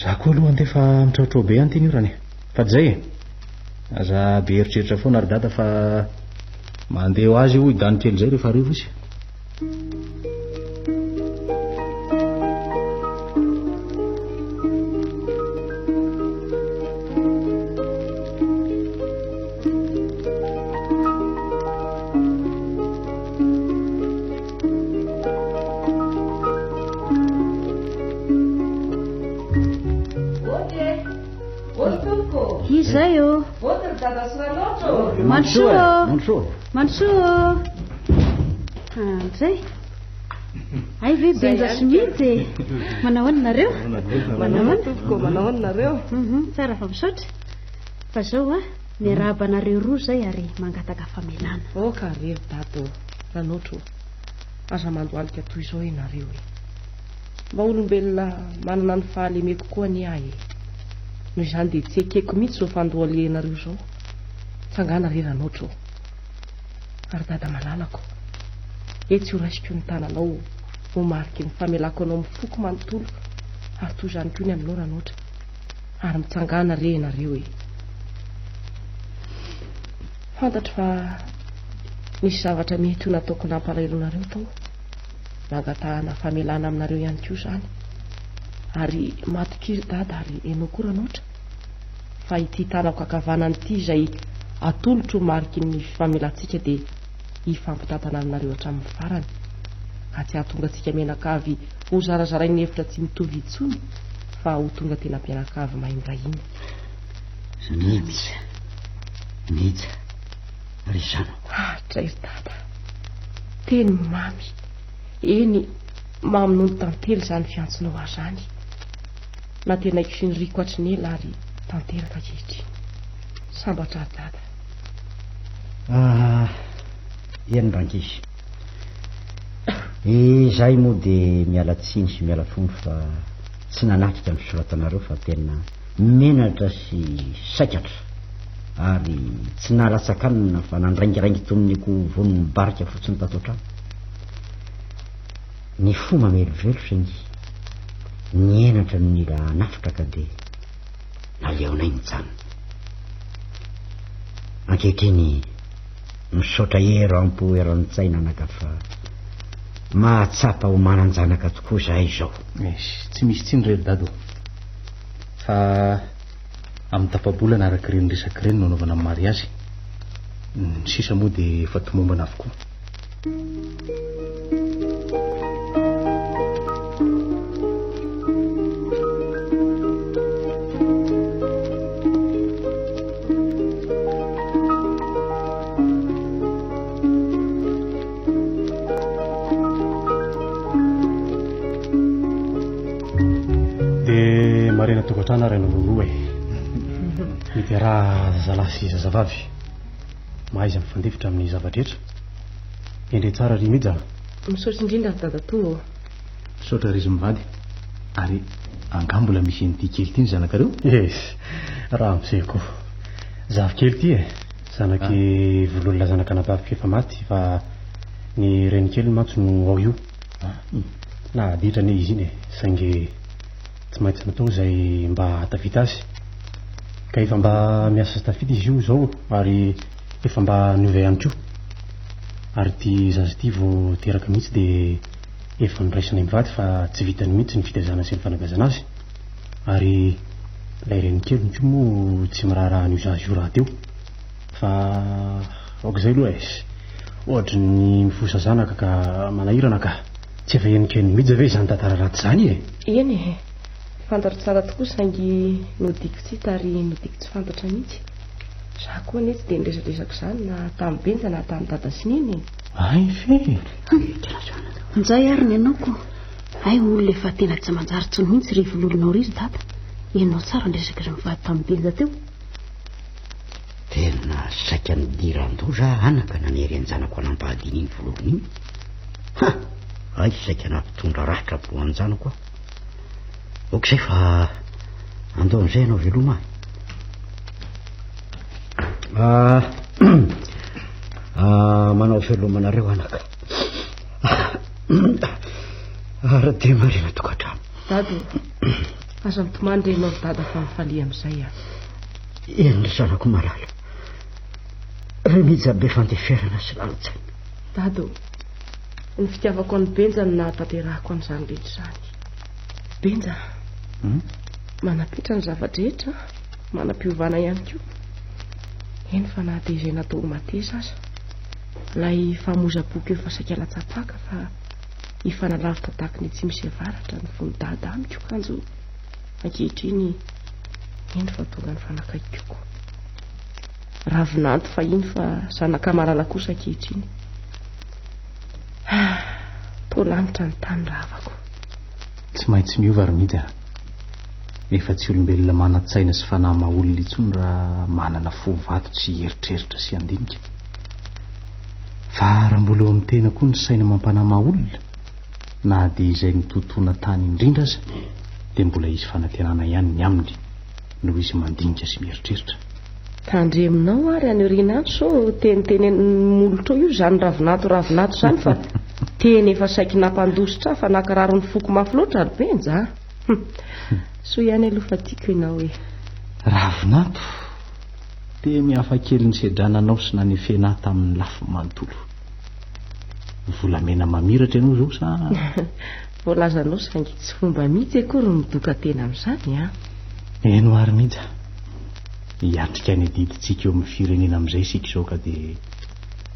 Za koa aloha andeha fa mitraotrao be any ty ny orana e. Fa zay e. Aza be eritreritra foana ry dada fa mandeha ho azy hoy Dany kely zay rehefa hariva izy. Izay ô. Mandrosoa ô. Mandrosoa. Mandrosoa ô. Andray. Ay ve Benja sy Mija e. Manao ahoana nareo? Manao ahoana tompoko, manao ahoana nareo? Mhm, tsara fa misaotra. Fa zao a, miarahaba anareo roa zay ary mangataka famelana. Oka re ry dada ô, Ranotro ô. Aza mandohalika toy izao ianareo e. Mba olombelona manana ny fahalemeko koa anie aho e. Noho izany dia tsy ekeko mihitsy izao fandohalehanareo izao. Tsangana re Ranotro ô. Ary dada malalako, etsy ho raisiko ny tananao ho mariky ny famelako anao amin'ny foko manontolo ary toy izany koa ny aminao Ranotra. Ary mitsangàna re ianareo e. Fantatro fa nisy zavatra mety ho nataoko nampalahelo anareo tao. Nangatahana famelana aminareo ihany koa izany. Ary matokia ry dada ary ianao koa Ranotra fa ity tanako ankavanana ity izay atolotro ho mariky ny fifamelantsika dia hifampitantana aminareo hatramin'ny farany. Ka tsy hahatonga antsika mianakavy ho zarazarain'ny hevitra tsy mitovy intsony fa ho tonga tena mpianakavy mahay miray hina. Mija, Mija, ry zanako. Atra ry dada. Teny mamy. Eny, mamy noho ny tantely izany fiantsonao ahy izany. Nantenaiko sy niriko hatry ny ela ary tanteraka ankehitriny. Sambatra aho dada. Ah, eny rankizy. Izahay moa dia miala tsiny sy miala fony fa tsy nanatrika ny fisoratanareo fa tena menatra sy saikatra ary tsy nahalatsakanina fa nandraingiraingy toy ny akoho vonin'ny barika fotsiny tato an-trano. Ny fo mamelovelo saingy ny henatra no nila hanafitra ka dia naleonay nijanona. Ankehitriny misaotra eram-po eran-tsaina anaka fa mahatsapa ho manan-janaka tokoa izahay izao. Eish, tsy misy tsiny re ry dada ô. Fa amin'ny tapa-bolana araka ireny resaka ireny no anaovana ny mariazy. Ny sisa moa dia efa tomombana avokoa. fahasalamana ary ianareo roa e. Midera zazalahy sy zazavavy. Mahaiza mifandefitra amin'ny zava-drehetra. Endrey tsara ry Mija. Misaotra indrindra ry dadatoa ô. Misaotra ry izy mivady. Ary angaha mbola misy an'ity kely ity ny zanakareo? Yes, ramose ko. Zafikely ity e. Zanaky Vololona zanak'anabaviko efa maty fa ny renikeliny mantsy no ao io. Nahaditra anie izy iny e, saingy tsy maintsy natao izay mba hahatafita azy. Ka efa mba miasa sy tafita izy io izao ary efa mba niova ihany koa. Ary ity zaza ity vao teraka mihitsy dia efa noraisinay mivady fa tsy vitany mihitsy ny fitaizana sy ny fanabeazana azy. Ary ilay renikeliny koa moa tsy miraharaha an'io zaza io rahateo. Fa aoka izay aloha e. Ohatry ny mifosa zanaka ka manahirana ka. Tsy efa henonkenon'i Mija ve izany tantara ratsy izany e? Eny e. Fantatro tsara tokoa saingy nodiako tsy hita ary nodiako tsy fantatra mihitsy. Za koa anie tsy dia niresadresaka izany na tamin'i Benja na tamin'i Dada sy Neny e. Hay ve? Njay ary ny anao ko. Hay olona efa tena tsy manjary tsony mihitsy ry vololonao ry ry Dada. Henonao tsara ny resaka ry mivady tamin'i Benja teo. Tena saika nidiran-doza aho anaka nanery an-janako hanambady iny vololona iny. Ha! Hay saika nampitondra ratra po an-janako aho. Ok izay fa andao amin'izay ianao veloma. Ah, ah, manao veloma anareo anaka. Ary dia marina tokantrano. Dada, aza mitomany re ianao ry dada fa mifalia amin'izay ah. Eny ry zanako malala. Ry mija be fandeferana sy lalin-tsaina. Dada ô, ny fitiavako an'i Benja no nahatanterahako an'izany rehetra izany. Benja, hmm? manam-petra ny zava-drehetra, manam-piovana ihany koa. Eny fa na dia izay natao ho mateza aza. Ilay famoizam-poko efa saika latsa-paka fa hifanalavitra tahaka ny atsimo sy avaratra ny fon'i Dada amiko kanjo ankehitriny eny fa tonga nifanakaiky kokoa. Ravinanto fahiny fa zanaka malala kosa ankehitriny. Ah, toa lanitra ny tany rahavako. Tsy maintsy miova ry Mija. Efa tsy olombelona manan-tsaina sy fanahy maha-olona intsony raha manana fo vato tsy hieritreritra sy handinika. Fa raha mbola eo amin'ny tena koa ny saina amam-panahy maha-olona, na dia izay nitotoana tany indrindra aza, dia mbola hisy fanantenana ihany ny aminy, noho izy mandinika sy mieritreritra. Tandremonao ary any aoriana any sao tenitenenin'ny molotrao io izany ravinato ravinato izany fa teny efa saiky nampandositra ahy fa nakarary ny foko mafy loatra ry Benja a! Soa ihany aloha fa tiako ianao e! Ravinato, teny hafa kely nisedrana anao sy nanefena ahy tamin'ny lafiny manontolo. Volamena mamiratra ianao izao sa? Voalazanao saingy tsy fomba mihitsy akory ny midoka tena amin'izany an! Eny ho ary Mija. Hiatrika ny adidintsika eo amin'ny firenena amin'izay isika izao ka dia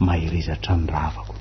mahereza hatrany rahavako.